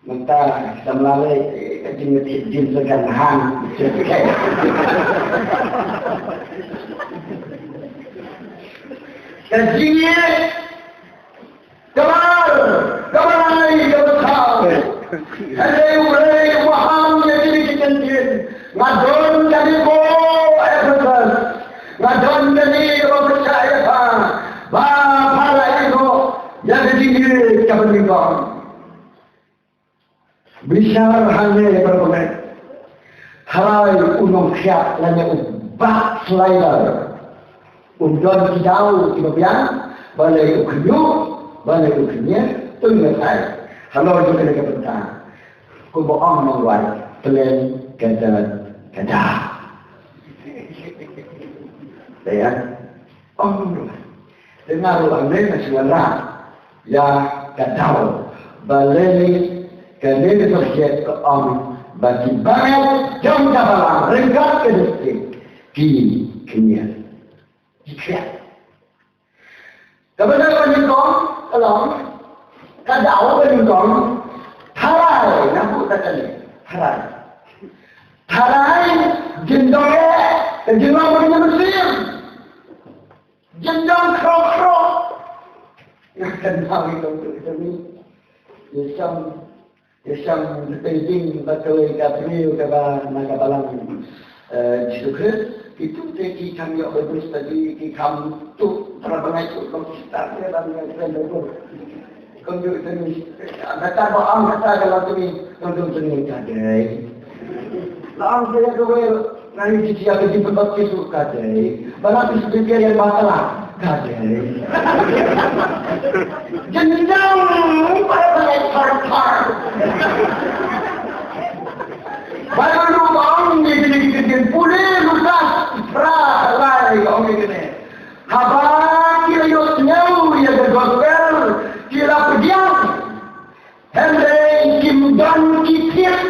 Mynta samla lei ka jingïeit jin sa kan han. Ka jingïeit Kaba ar, kaba lai, kaba saw. Hynrei U Blei u ba hap ïa kine ki kyntien. Nga don kane ko Ephesus. Nga don kane kaba pyrshah ïa pha. Ba pha la ïehnoh ïa ka jingïeit kaba nyngkong. Bishar hangne baroh bangeit. Tharai u nongkhiah lane u backslider. Um don ki daw kiba biang, balei u khynñiuh, balei u khynñiuh, to ngin ïa peit. Halor jong kane ka bynta. Kumba ong nongwai, plan ka don ka daw. Dei ïa. Ong ruh. Te nga ruh hangne nga shu wanrah ïa ka daw. Balei kane ka subject ka ong ba ki bangeit jong ka balang ryngkat ka district ki khynñiuh. Ki khriat. Kaba nyngkong ka long, ka daw kaba nyngkong, tharai, nga buh ta kane, tharai. Tharai, jin dong eh, ka jinglong ba mynsiem. Jin dong khro khro. Nga kynmaw ïa ka ktien ïa shong, ïa shong painting ba kawei ka briew kaba na ka balang, eh, Jisu Khrist. Kitu te ki kham ïoh Bible study, ki kham tuh, tara bangai tuh komputer, ïa ban ïa kren Bible. Kong ju tuni, kata ba ang kata ka la tuni, kong ju tuni ka dei. La ang saya ka wel, ngai ji sia ka ji pun baptis ka dei. Ba la pis pikir yang bakala ka dei. Jenjang para para thar thar. Bible ruh ba ong ïa kine ki ktien pule Lukas phra lai ong ïa kine. Haba ki la ïohsngew ïa ka gospel ki la pdiang. Hynrei kim don ki thied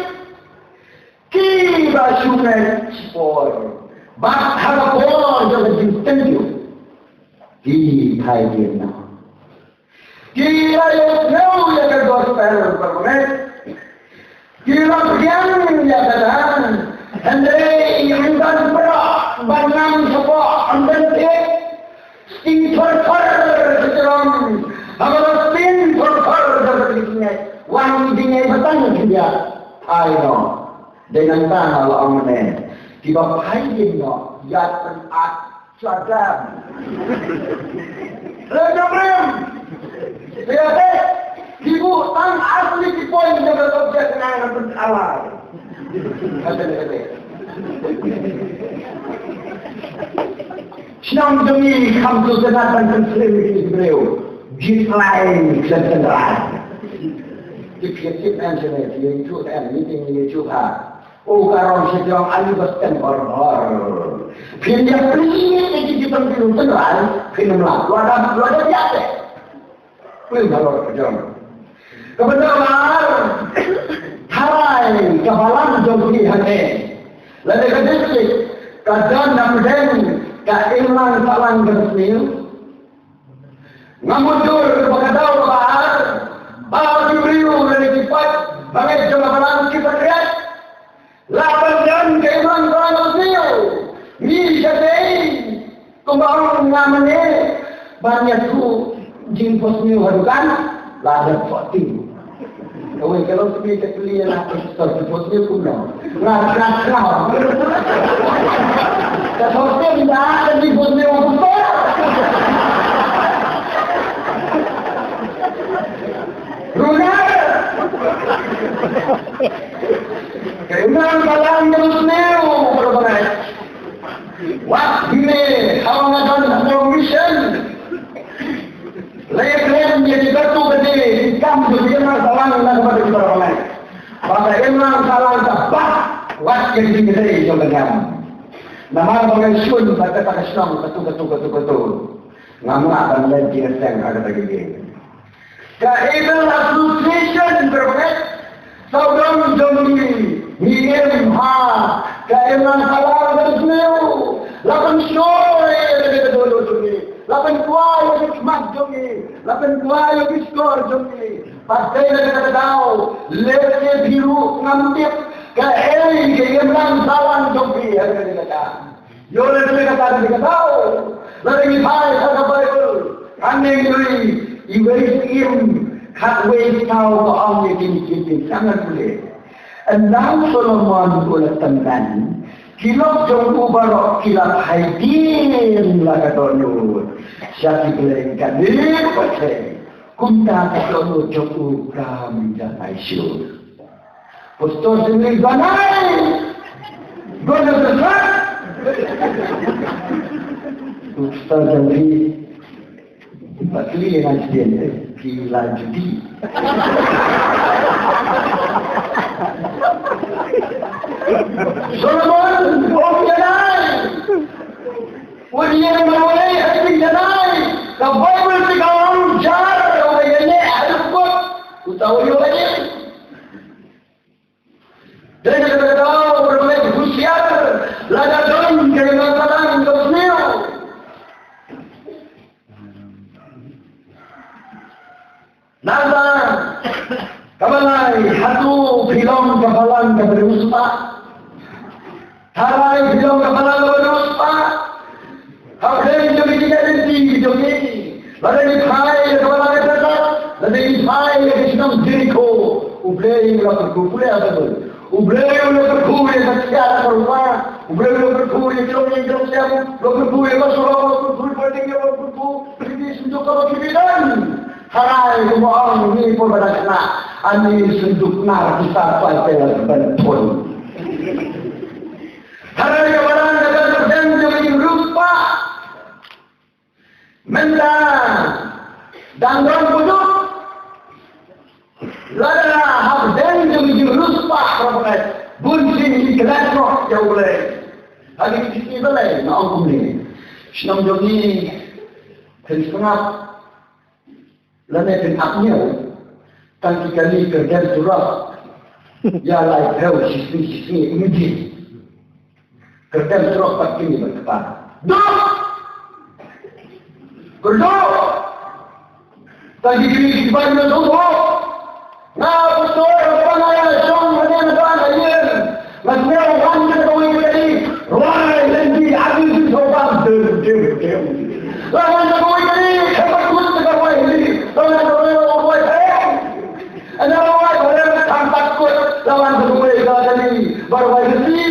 kiba shu ngeit shipor. Bad ha ka por jong ka jingtynjuh ki phai dien noh. Ki la ïohsngew ïa ka gospel ba bangeit. Ki la pdiang ïa kata. Hynrei ym don para ban nang shapoh, ym don thied. Sting thor thor ka jrong. Haba la sting thor thor ka jrong. Wan ding ai batang ki dia. Ai no. Dei nangta nga la ong ne. Kiba phai dien noh ïa pynat Sha dam. Re jam rem. Re ate. Ki buh tang asli ki point jong ka subject nga ngan pynkylla. Kata kata. Shnong jong ngi kham tu sanad ban pynslem ïa ki briew. Jit lai khlem tynrai. Ki phiat tip em shane, ki ïa chu em, meeting ïa chu ha. U ka rong sha jrong ayu ba stem hor hor. Phin ïa plie ïa ki jingpynbiang tynrai, phin ym lah. Lada, lada ïa te. Plie halor ka jrong. Ka bynta ba ar, tharai ka balang jong ki hangne. Lada ka district, ka don na pdeng, ka imlang sahlang ka sniew. Nga mutdur ba ka daw ba ar, ba ki briew lane ki paid, ba ngi jong ka balang ki patriarch. La pyndonkam ka imlang sahlang ka sniew. Ngi shatei, kumba ong nga mane, ban ïathuh jingphohsniew ha dukan, la dep fourteen. Kawei ka long kmie ka kylli ïa nga, "Pastor, to post ne kumno?" Nga kynmaw. Ka post ne da ka ji post ne u pastor. Runa. Ka imlang sahlang ka sniew, para bangeit. Wat ne, hawa nga don ha mission. La ïakren ïa ki katu kati, ki kam jong ki imlang sahlang na ka bynta ki para bangeit. Ba ka imlang sahlang ka bah, wat ïa ki kati jong ka niam. Namar ba ngi shun ba kata ka shnong katu, katu, katu, katu. Ngam lah ban leit jingïaseng ha kata ka ïing. Ka Able Association, para bangeit, sawdong jong ngi, ngi im ha ka imlang sahlang ka sniew. La pynshoi ïa ka dohnud jong ngi, la pynkwah ïa ka khmat jong ngi, la pynkwah ïa ka shkor jong ngi. Pat dei na kata ka daw, lehse phi ruh ngam tip kaei ka imlang sahlang jong phi ha kane ka daw. Ïoh lehse kata ka daw, lada ngi phai ha ka Baibl, hangne ngi ïohi iwei i Syiem khatwei saw ka ong ïa kine ki ktien, sngap pule. Ynda u Solomon u la tymmen, ki lok jong u baroh ki la phai dien la ka dohnud sha ki blei kane ka pyrthei. Kumta ka dohnud jong u kam da ai shuh. Pastor Singli banai. Gona besar. Pastor Singli bakli ngan sdien, eh, ki la judi. Solomon, um janai. Udah yang mana, eh, janai. Ka Bible ti ka ong jar, ka ong jar ne, aduh, kut. Ku tahu juga ni. Dei na kata ka daw, para bangeit, husiar, lada don ka imlang sahlang ka sniew. Nangta kaba lai, hato phi long ka balang kaba riewspah? Tharai phi long ka balang kaba riewspah. Hapdeng jong ki jingïaid lynti jong ngi, lada ngi phai ïa ka balang ka jaka, lada ngi phai ïa ka shnong Jerikho, U Blei u la kyrkhu, pule ha Baibl. U Blei u la kyrkhu ïa ka thiah ka rupa, U Blei u la kyrkhu ïa ki longïing ki longsem, u la kyrkhu ïa ka surok, u la kyrkhu ïa ka ding, u la kyrkhu ïa ki synjuk kaba ki don. Tharai kumba ong ngi pyrshah na ani senduk nar kita pai tel ban thon. Tharai ka balang ka ban pdeng jong i rupa. Mynta dang don puduk. Lada hap deng jong i rupa. Bun sien i klet noh ïa u Blei. Hadi ki balei na ong kumne. Shnong jong ngi phin sngap. Lane phin ap ñiew. Tang ki kali kyrdan surok. Ïa lai phew shisngi shisngi ym ji. Kyrdan surok pat kini ban kpa. Duk! Kyrdan! Tang ki kali ki ban na surok. Nga betul apa nga ïa shong hynne na ka ïing. Nga sngewthuh wan ka kawei ka dei. Rwai lynti ati ki sohbang. Dem, dem, dem. Lawan ka kawei ka dei, ka patut ka rwai lynti. Lawan ka kawei ka rwai. Ana rwai ka rwai ka tang takut. Lawan ka kawei ka dei. Ba rwai lynti.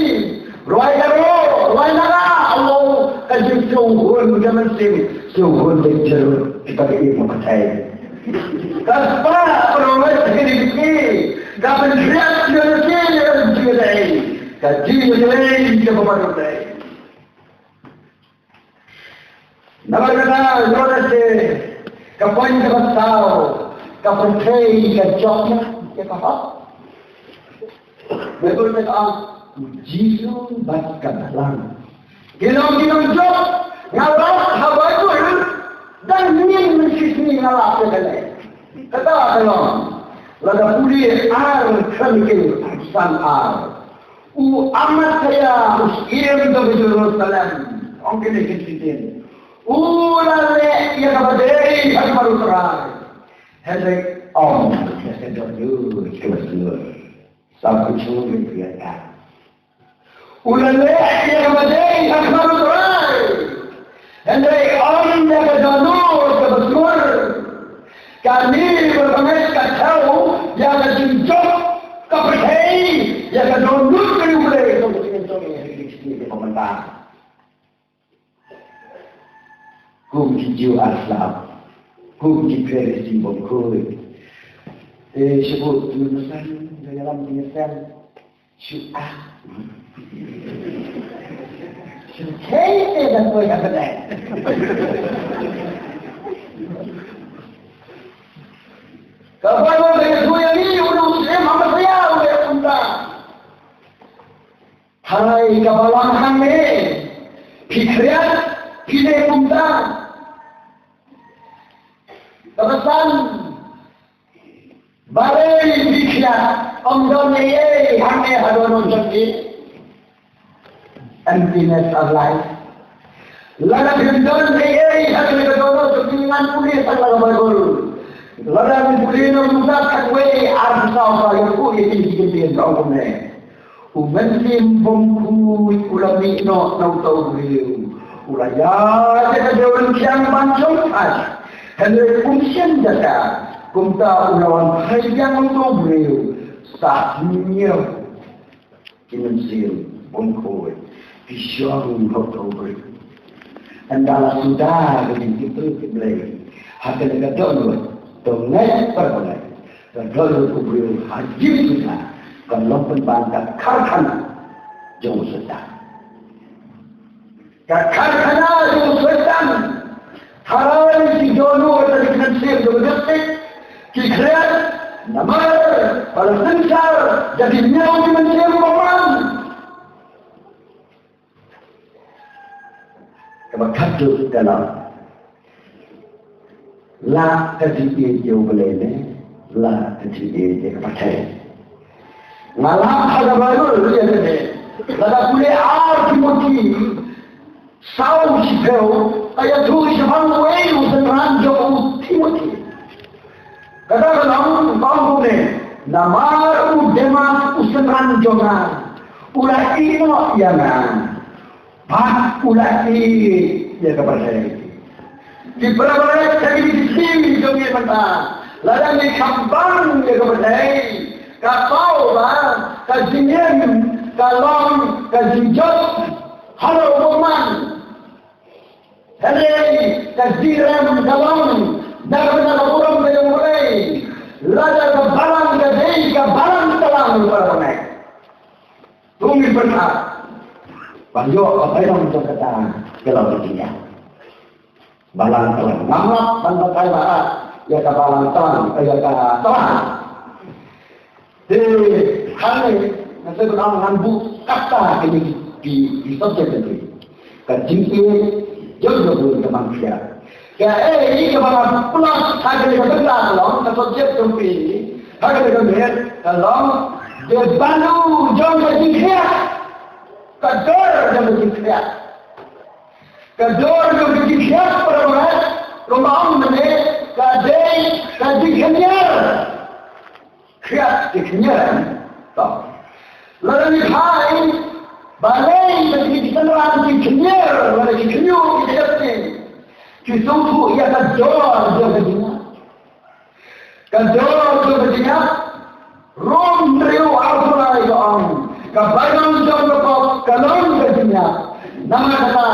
Rwai ka ro, rwai na ka. Allah, ka jingshong hun ka mynsiem. Shong hun ka jingshong. Kita ka im ka thai. Ka spah pynrwai ka dei ki. Ka pynriat ka dei ki, ka dei ki. Ka dei ki, ka dei ki, ka dei ki. Namar kata, ïoh lade, ka point kaba saw, ka pyrthei ka jop ïa ka hok. Baibl ka ong, Jisu bad ka balang. Ki long ki nongjop, nga lap ha Baibl, dang ning mynshisngi nga lap ïa kane. Kata ka long, lada pule Ar Khronikl arphew san ar. U Amasia u syiem jong Jerusalem. Ong kine ki ktien. U la leh ïa kaba dei ha khmat U Trai. Hynrei ym ïa ka dohnud kaba shlur. Sa ku shu ri ïa ka. U la leh ïa kaba dei ha khmat U Trai. Hynrei ym ïa ka dohnud kaba shlur. Kane ba pynlong ka thaw ïa ka jingjop ka pyrthei ïa ka dohnud ka U Blei. Kum ki Jiw ar slap, kum ki Pharisi bym khuid. Te shu buh mynsan, ïalam mynsan. Shu ah. Shu khei te da koi ka kane. Ka Baibl ka ïathuh ïa ngi, u Muslim ha Messiah u ïa kumta. Hai ka balang hangne, phi khriat, phi leh kumta. Kaba san, balei phi khriat, ym don ei ei hangne ha dohnud jong phi. Emptiness of life. Lada phim don ei ei ha kane ka dohnud jong phi, ngan pule tang la ka Baibl. Lada ngan pule na u Lukas khatwei arphew saw, ka ïathuh ïa ki ktien jong U Mynsiem Bakhuid u la mih noh na uta u briew. U la ïaid ïa ka dewryngkhiang ban jong ka. Hynrei um shym jaka, kumta u la wan phai biang na uta u briew. Sa hynñiew ki mynsiem bakhuid ki shong ha uta u briew. Ynda la suda ka jingkit khlieh ki Blei ha kane ka dohnud, to ngeit bad to ngeit, ka dohnud u briew ha jingsuda ka long pynban ka karkhana jong u Soitan. Ka karkhana jong u Soitan. Tharai ki dohnud, ki mynsiem jong u Soitan ki khriat namar ba la synshar da ki ñiew ki mynsiem bymman. Kaba khatduh ka long, la ka jingïeit ïa U Blei ne la ka jingïeit ïa ka pyrthei. Nga lap ha ka Baibl ïa kane. Lada pule Ar Timothi saw shiphew, ka ïathuh shaphang uwei u synran jong u Timothi. Kata ka long, ka ong kumne, namar u Demas u synran jong nga u la ïehnoh ïa nga, bad u la ïeit ïa ka pyrthei. Ki para bangeit, ha kine ki sngi jong ngi mynta, lada ngi kham bang ïa ka pyrthei, ka paw ba ka jingim ka long ka jingjop halor u bymman. Hynrei ka jingrem ka long da kaba na ka burom ka Para bangeit, to ngin pyrkhat ban ïoh ka bainong jong kata ka long ka jingïap. Balang tlang. Ngam lap ban batai ba ïa ka balang tlang, ïa ka tlang. Te hangne nga sngewbha ngan buh kata kine ki, ki, ki subject kine. Ka jingïeit jong ka bun ka mang khia. Kaei kaba nga plot ha kane ka bynta ka long ka subject jong phi ha kane ka miet ka long the value jong ka jingkhiah. Ka dor jong ka jingkhiah. Ka dor jong ka jingkhiah, para bangeit, kumba ong mynne, ka dei ka jingkhynñiar. Khiah jingkhynñiar. To. Lada ngi phai balei ba ki kynrad ki khynñiar, lada ki khynñiar ki khynñiar, ki sngewthuh ïa ka dor jong ka jingkhiah. Ka dor jong ka jingkhiah. Rom hynriew arphew lai ka ong, ka bainong jong ka pop ka long ka jingkhiah. Namar kata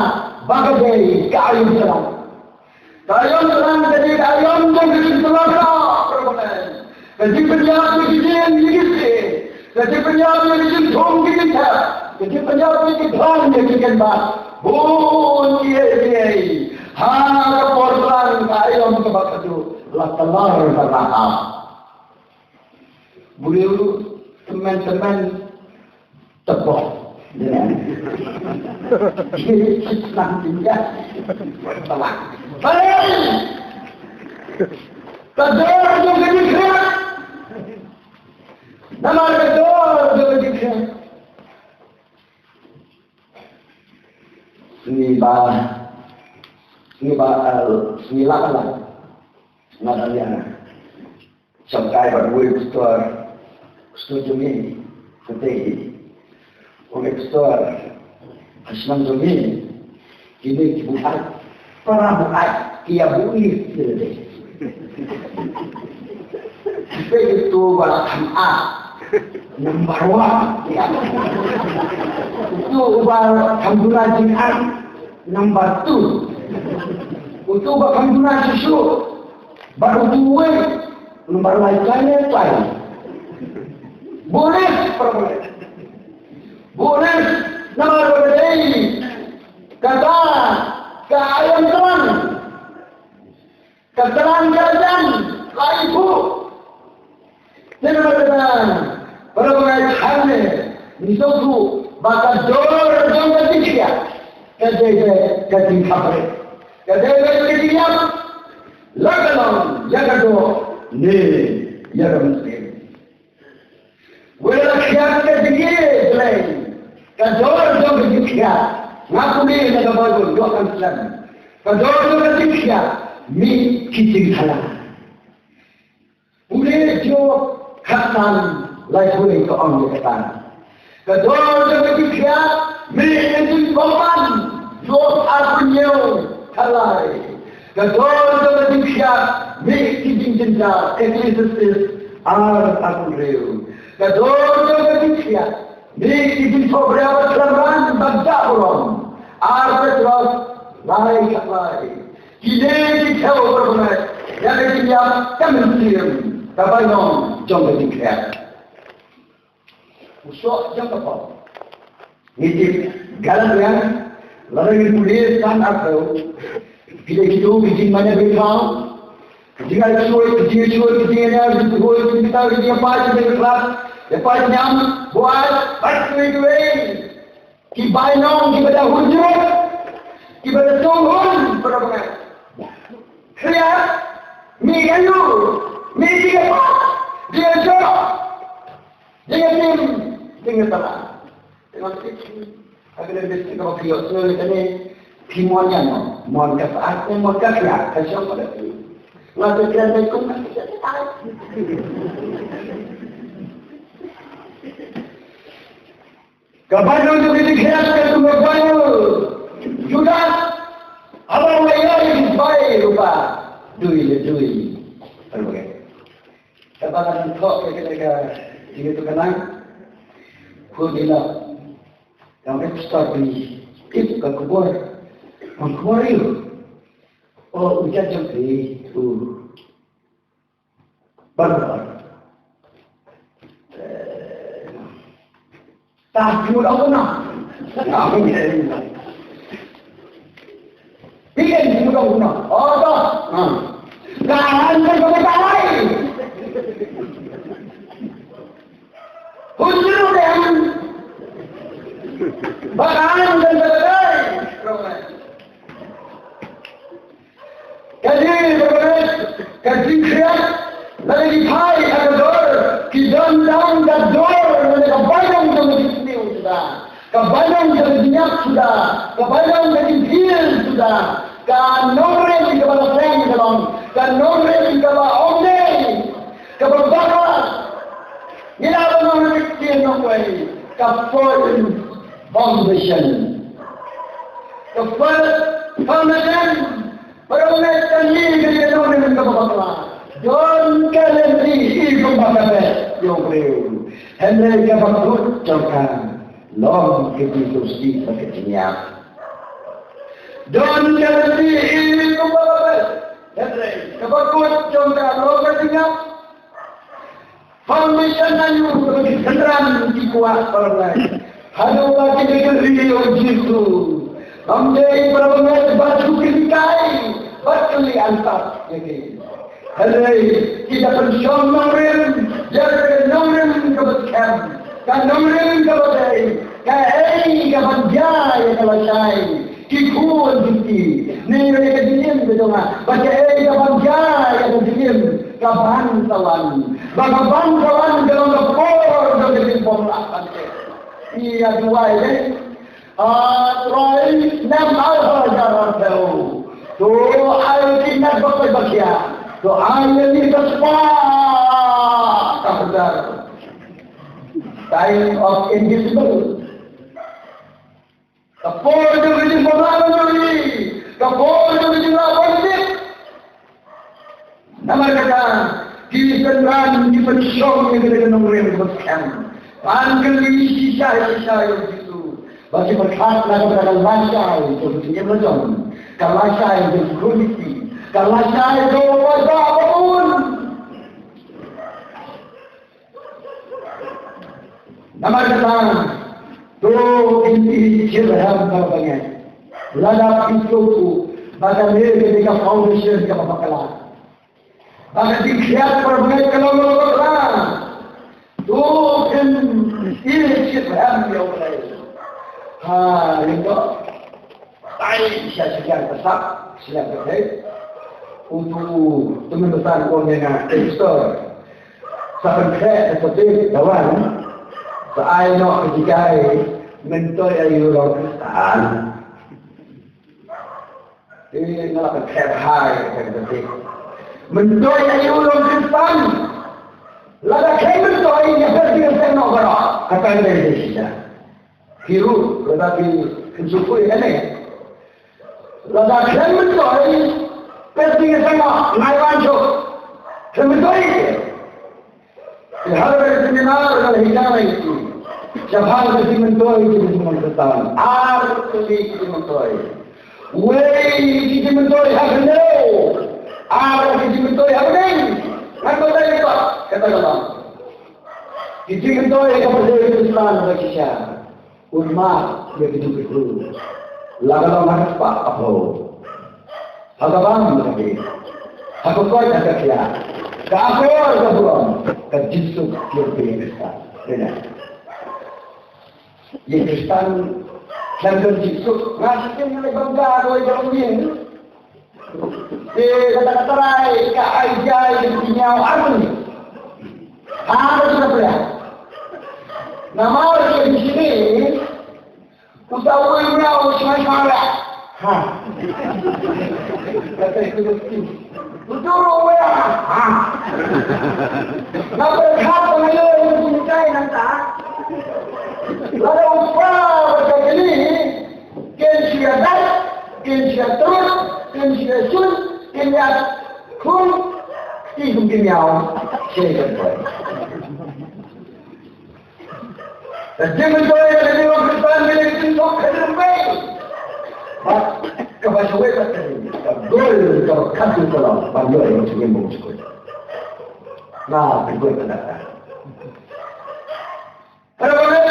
ba ka dei ka aïom tlang. Ka aïom tlang ka dei ka aïom jong ka jingtylli ka, para bangeit. Ka jingpynïap ïa ki jingïeit, ka jingpynïap ïa ki jingthung ki jingthep, ka jingpynïap ïa ki thong ïa ki kynbat. Bun kiei kiei. Ha ka por tlang ka aïom kaba khadduh la tlar ka Rahab. Briew tymmen tymmen tebok. Balei? Ka dor jong ka jingkhiah. Namar ka dor jong ka jingkhiah. Sngi ba, sngi ba, eh, sngi la la. Nga dang ïa na. Shong kai bad uwei u pastor, pastor jong ngi, kata hi. Uwei u pastor, ha shnong jong ngi, kine ki buaid, para buaid, ki ïa buaid, kine de. Kata uto uba kham ap, number one. Uto uba kham duna jingap, number two. Uto uba kham duna shisha. Bad uto uwei, number lai kai ne kai. Bonus, para bangeit. Bonus, namar ba ka dei kata ka aïom tlang. Ka tlang ka jan, ka ibu. Te namar kata, para bangeit hangne, ngi sngewthuh ba ka dor jong ka jingkhiah ka dei beit ka jingkhapbriew. Ka dei beit ka jingïap. La ka long ïa ka doh ne ïa ka mynsiem. Wat la khiah ka jingïeit Blei, ka dor jong ka jingkhiah. Nga pule na ka Baibl, ïoh kan slem. Ka dor jong ka jingkhiah mih ki jingthala. Pule Job khatsan laiphew ka ong ïa kata. Ka dor jong ka jingkhiah mih ka jingbymman. Job arphew hynñiew khatlai. Ka dor jong ka jingkhiah mih ki jingjynjar. Ecclesiastes ar arphew hynriew. Ka dor jong ka jingkhiah mih ki jingthohbria ba khlem rang bad jah burom. Ar Petros lai khatlai. Kine ki thew, para bangeit, ïa ka jingïap ka mynsiem, ka bainong jong ka jingkhiah. U soh jong ka pop. Ngi tip Galatia, lada ngi pule san arphew, ki dei kito ki jingmane bynta, ki jingai shuh, ki jingai shuh, ki jingai shuh, ki jingai shuh, ki jingai shuh, ki jingai shuh, ïa pait ñiam, buaid, bad kiwei kiwei. Ki bainong kiba da hun jrut, kiba da tong hun, para bangeit. Khriat, mih ïa u, mih ïa u, ïa u, ïa u tim, ïa u tala. Tengok sikit, ha kane ka district kaba phi ïoh snow ïa kane, phi mon ïa no, mon ka syaid ne mon ka khriat, ka shong ka phi. Nga te kren dei kum ka khriat. Ka bainong jong ka jingkhiah ka kum ka bainong Judas, haba u la ïoh ïa ki bai rupa dui le dui. Ka ba ka nang thok ka ka ka jingïathuhkhana. Khun ïa la ka meh start ni tip ka khubor. Ka khubor ïa u. O u jait jong phi u. Bad, eh, Ah, ki mut aku na. Ah, okay. Phi ken ki mut aku na. Oh, to. Ah. Ka han kan ka mut ai. Hun jru de han. Ba ka han kan ka mut ai. Ka jingpyrkhat, ka jingkhiah, lane ki phai ha ka dor, ki don tang ka dor, lane ka bainong jong ki sniew suda, ka bainong jong ki jingïap suda, ka bainong jong ki jingpynim suda, ka nongrim kaba la seng ka long, ka nongrim kaba ym dei, kaba bakla. Ngi la ban ong ha ka ktien nongwei, ka firm foundation. Ka firm foundation. Para bangeit, kane ka dei ka nongrim kaba bakla. Don ka lynti i kumba ka beh ïa u briew. Hynrei kaba kut jong ka long ka jingdonkti bad ka jingïap. Don ka lynti i kumba ka beh. Hynrei kaba kut jong ka long ka jingïap. Foundation aiu kaba ki synran ki kwah, para bangeit? Haduh ba ki dei ka ri u Jisu. Ym dei, para bangeit, ba shu kynkai bad kylli ansat ïa ki. Hynrei ki da pynshong nongrim ïa ka nongrim kaba skhem, ka nongrim kaba dei, kaei kaban jia ïa ka lashai. Ki khun jong ki, ne ïa ka jingim ka jong nga, ba kaei kaban jia ïa ka jingim kaban sa wan. Ba kaban sa wan ka long ka por jong ka jingbymlah. Ïa duwai de. A Trai, nym ai ha ka jingim. To ai ki mat ba khoi ba khia. To ai ïa ngi ka spah ka pyrthei. Time of invisible. Ka por jong ka jingbymlah ban ïohi, ka por jong ka jinglah ban tip. Namar kata, ki synran ki pynshong ïa kane ka nongrim kaba skhem. Ban kylli shisha shisha ïa u Jisu. Ba ki pyrkhat na ka bynta ka lashai jong ka jingim la jong. Ka lashai jong ka khun lynti. Ka lashai jong ka paidbah ba bun. Namar kata, to kin ïeit shitrhem, para bangeit. Lada phi sngewthuh ba kane ka dei ka foundation kaba bakla, ba ka jingkhiah, para bangeit, ka long kaba bakla, to kin ïeit shitrhem ïa U Blei. Ha, ïa to. Ai, sha shiliang ka sap, shiliang ka thei. Utu u tymmen basan u ong ïa nga, "Pastor, sa pynkhreh ka topic da wan, sa ai noh ka jingkren, myntoi aïu long Khristan." Te nga la pynkhreh bha ïa ka topic. Myntoi aïu long Khristan. Lada khlem myntoi, ïa phi, phi seng noh baroh. Kata ka dei shisha. Phi ruh, lada phi kynsuh poi ïa kane. Lada khlem myntoi, phi seng noh, nai wan shuh. Khlem myntoi. Phi ha ka seminar, lada hi ka nai. Shaphang ka jingmyntoi, ka jingmyntoi. Ar tylli ki jingmyntoi. Wei ki jingmyntoi ha ka hynñiew. Ar ki jingmyntoi ha ka bneng. Ngan batai ïa ka, kata ka long. Ki jingmyntoi ha ka pyrthei Khristan ba shisha. Un mad ïa ki jingkyrkhu. La ka long ha ka spah ka phew. Ha ka bam ka bieit. Ha ka koit ha ka khiah. Ka akor ka burom. Ka jingsuk ki jingkyrkhu Khristan. Ïa Khristan khlem don jingsuk. Nga shisien nga leit bam ka dawai jong ïing. Te kata ka trai ka ai jai ki ñiaw arngi. Ha, ka jingkyrkhu. Namar ki shini. Uta u ñiaw u shmai shmai. Ha. Kata itu mesti. Utu ruh u ïa. Ha. Nga pyrkhat ba nga ïoh ïa u jingmyntoi nangta. Lada u kpa bad ka kli, kin shu ïa dait, kin shu ïa trud, kin shu ïa shun, kin ïa khun, ki kum ki ñiaw. Shisha ka poi. Ka jingmyntoi ka jingmyntoi ka jingmyntoi ka jingmyntoi ka jingmyntoi. Bad kaba shawei bad ka jingmyntoi ka dei kaba khadduh ka long ban ïoh ïa ka jingim ba sukut. Nga pynkup ka dei. Para bangeit,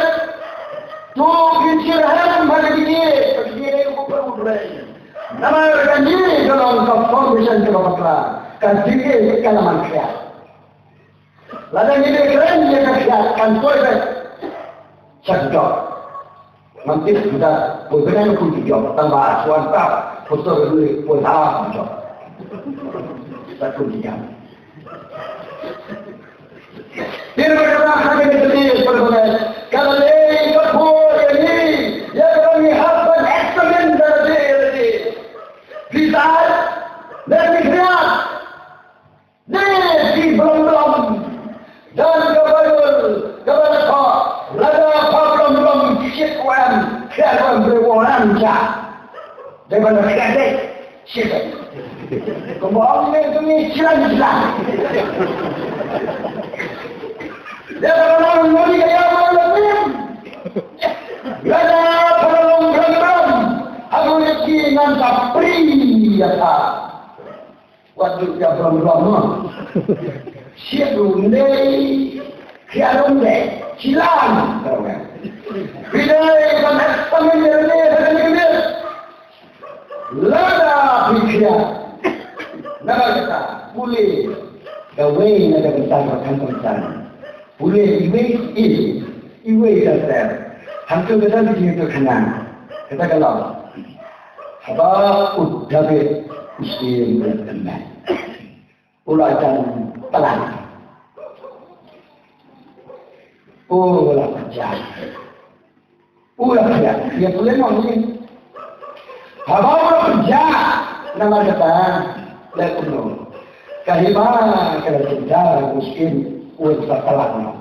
To pynshyrkhei ha ka jingïeit, ka jingïeit ka pynshyrkhei. Namar kane ka long ka foundation kaba bakla, ka jingïeit ka la man khriat. Lada ngi ïeit kren ïa ka khriat kan poi beit sha ka jop. Ngam tip da poi beit na ka jop, tang ba shuwa ta poi sha ka jop, poi ha ka jop. Sa ka jop. Phi ba kata ha kane ka jingïeit, para bangeit, ka la dei ka por ïa ngi, ïa kaba ngi hap ban examine da lade lade. Phi sait ne phi khriat, ne phi blom blom. Don ka Baibl kaba la thoh, lada pha blom blom, shit u em, khriat u em, briew u em sha. Dei ban khriat dei. Shit. Kumba ong ne, to ngi slan slan. Dei ban long ngi ka ïa ban long nim. Lada pha long blom blom, ha ngi ki ngan sa pri ïa pha. Wat ju ïa blom blom mo. Sha u ndei, khia u ndei, sha lan. Phi dei ban examine ïa lade ha kane ka miet. Lada phi khia, na ka kata, pule kawei na ka bynta kaba khamtam. Pule iwei i, iwei i ka ter. Hangto ka dang jingïathuhkhana. Kata ka long. Haba u Dabid u shim u la kynmaw. U la jan palat. U la pynjah. U la pynjah. Ïa pule mo ni. Haba u la pynjah. Namar kata. Leh kumno. Ka hima ka la pynjah u shim u la palat mo.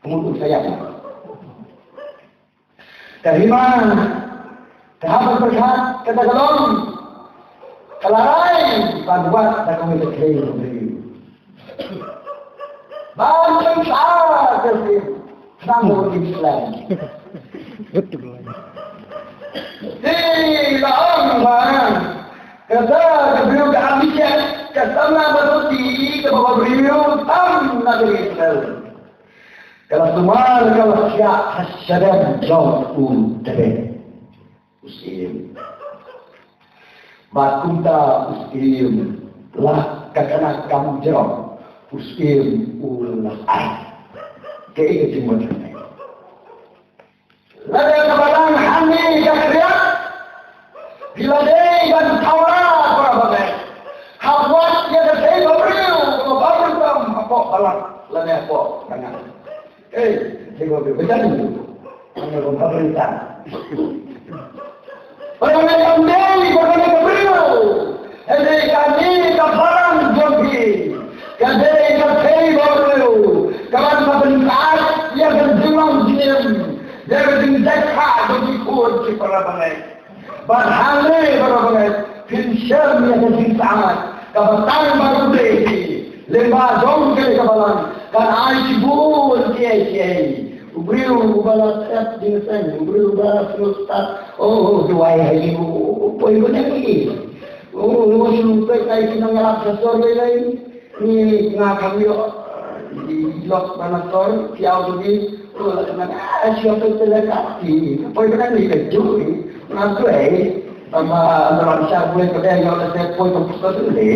Kumno u sa ïap. Ka hima ka hap ban pyrkhat kata ka long ka la rai ban wad da kawei ka khlei ruh. Ban pynsa ka sien khnang ba kin slem. Te la ong ba kata ka briew ka Abishag ka samla ba soti kaba briew tam na ka Israel. Ka la sumar ka la thiah ha shadem jong u Dabid. U syiem. Bad kumta u syiem la ka khynnah kam jrong u syiem u la ai. Kaei ka jingmut hangne? Lada ka balang hangne ka khriat, phi la dei ban thaw la para bangeit. Hap wad ïa ka thei ba briew kaba bam rukom hapoh balang lane hapoh khynnah. Ei, thei ba briew, ba jan briew. Hangno ba briew ta. Ba jan kam dei ba kane ka briew. Hynrei kane ka balang jong phi ka dei ka thei ba briew. Ka ban pynkhat ïa ka jinglong jingim, ïa ka jingjait jong ki khun ki para bangeit. Bad hangne para bangeit phin shem ïa ka jingsngewsih kaba tang ba u Blei. Lyngba jong kane ka balang kan ai shibun kiei kiei. U briew uba la thep jingïaseng, u briew uba la sngewstad. Oh, duwai ha ïing, u poi bad ïa ki. Oh, shu peit ai ki nongïalap sha sor lei lei. Ni nga kham ïoh lok ba na sor, phi ïoh tu ni. Oh, la ka na, ah, shu peit te la ka ti. Poi bad ïa ki ka ju ni. Nga tu ai. Tama na wan sha buai ka dei ïoh la te poi ka pus ka tu le.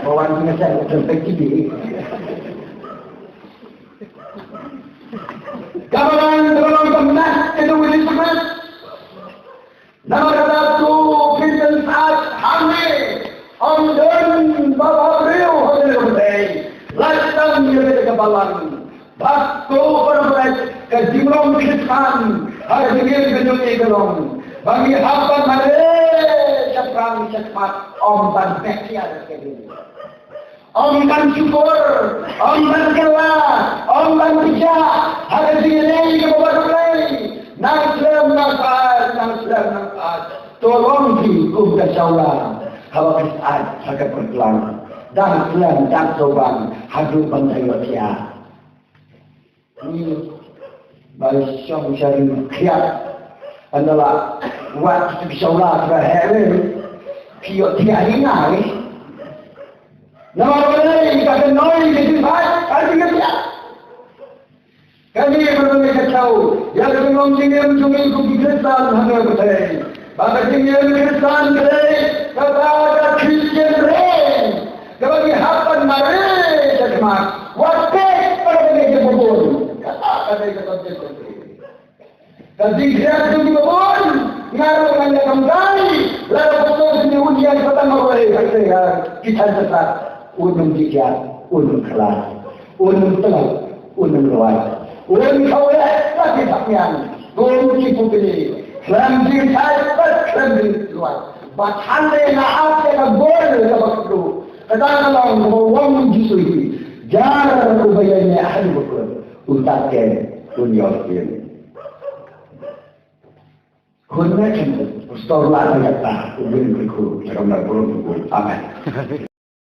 Ba wan ni sa ka tu ka ki ni. Ka balang, ka balang ka mat ka tu ni tu mat. Namar kata to pyntynsad hangne, ym don ba ba briew ha ka lynti. Lait tang ïa ka balang. Bad to para bangeit ka jinglong Khristan ha ka jingim ka jong ngi ka long ba ngi hap ban mareh shaphrang shakhmat, ym ban beh ïa ka jingim. Ym ban shukor, ym ban kylla, ym ban pynjah ha ka jingïaleh kaba bad U Blei. Nang slem nang paid, nang slem nang paid. To long phi kum ka shawla haba phi sait ha ka pyrklang. Dang slem dang sngewbang haduh ban da ïohthiah. Ni ba shong sha ri khriat. Ynda la wad ki shawla kiba heh rim, phi ïohthiah hi nai. Namar balei? Ka kynnoh ka jingbatai, ka jingbatai. Kane ka dei ka jingkynmaw ïa ka jinglong jingim jong ngi kum ki Khristan hangne ha pyrthei. Ba ka jingim Khristan ka dei kata ka Christian race, kaba ngi hap ban mareh shakhmat, wat peit para bangeit kiba bun. Kata ka dei ka subject. Ka jingkhiah jong kiba bun, nga ruh ngan ïa kamkai, lada uto u sniew un ïaid pateng marwei ha ki thaiñ jong ka, un ym jingkhiah, un ym khlad, un ym tlot, un ym lwait, un ym khaw leh la ki thapniang, kum ki pule, khlem jingshai bad khlem jinglwait. Bad hangne nga ap ïa ka gol kaba khatduh, kata ka long kaba ong U Jisu ïa ngi, jar uba ïaineh ha kane ka gol, uta ken un ïoh ïa ngi. Khun, me khun, pastor la ka kata, u bin ku ku, ka na burom ku. Amen.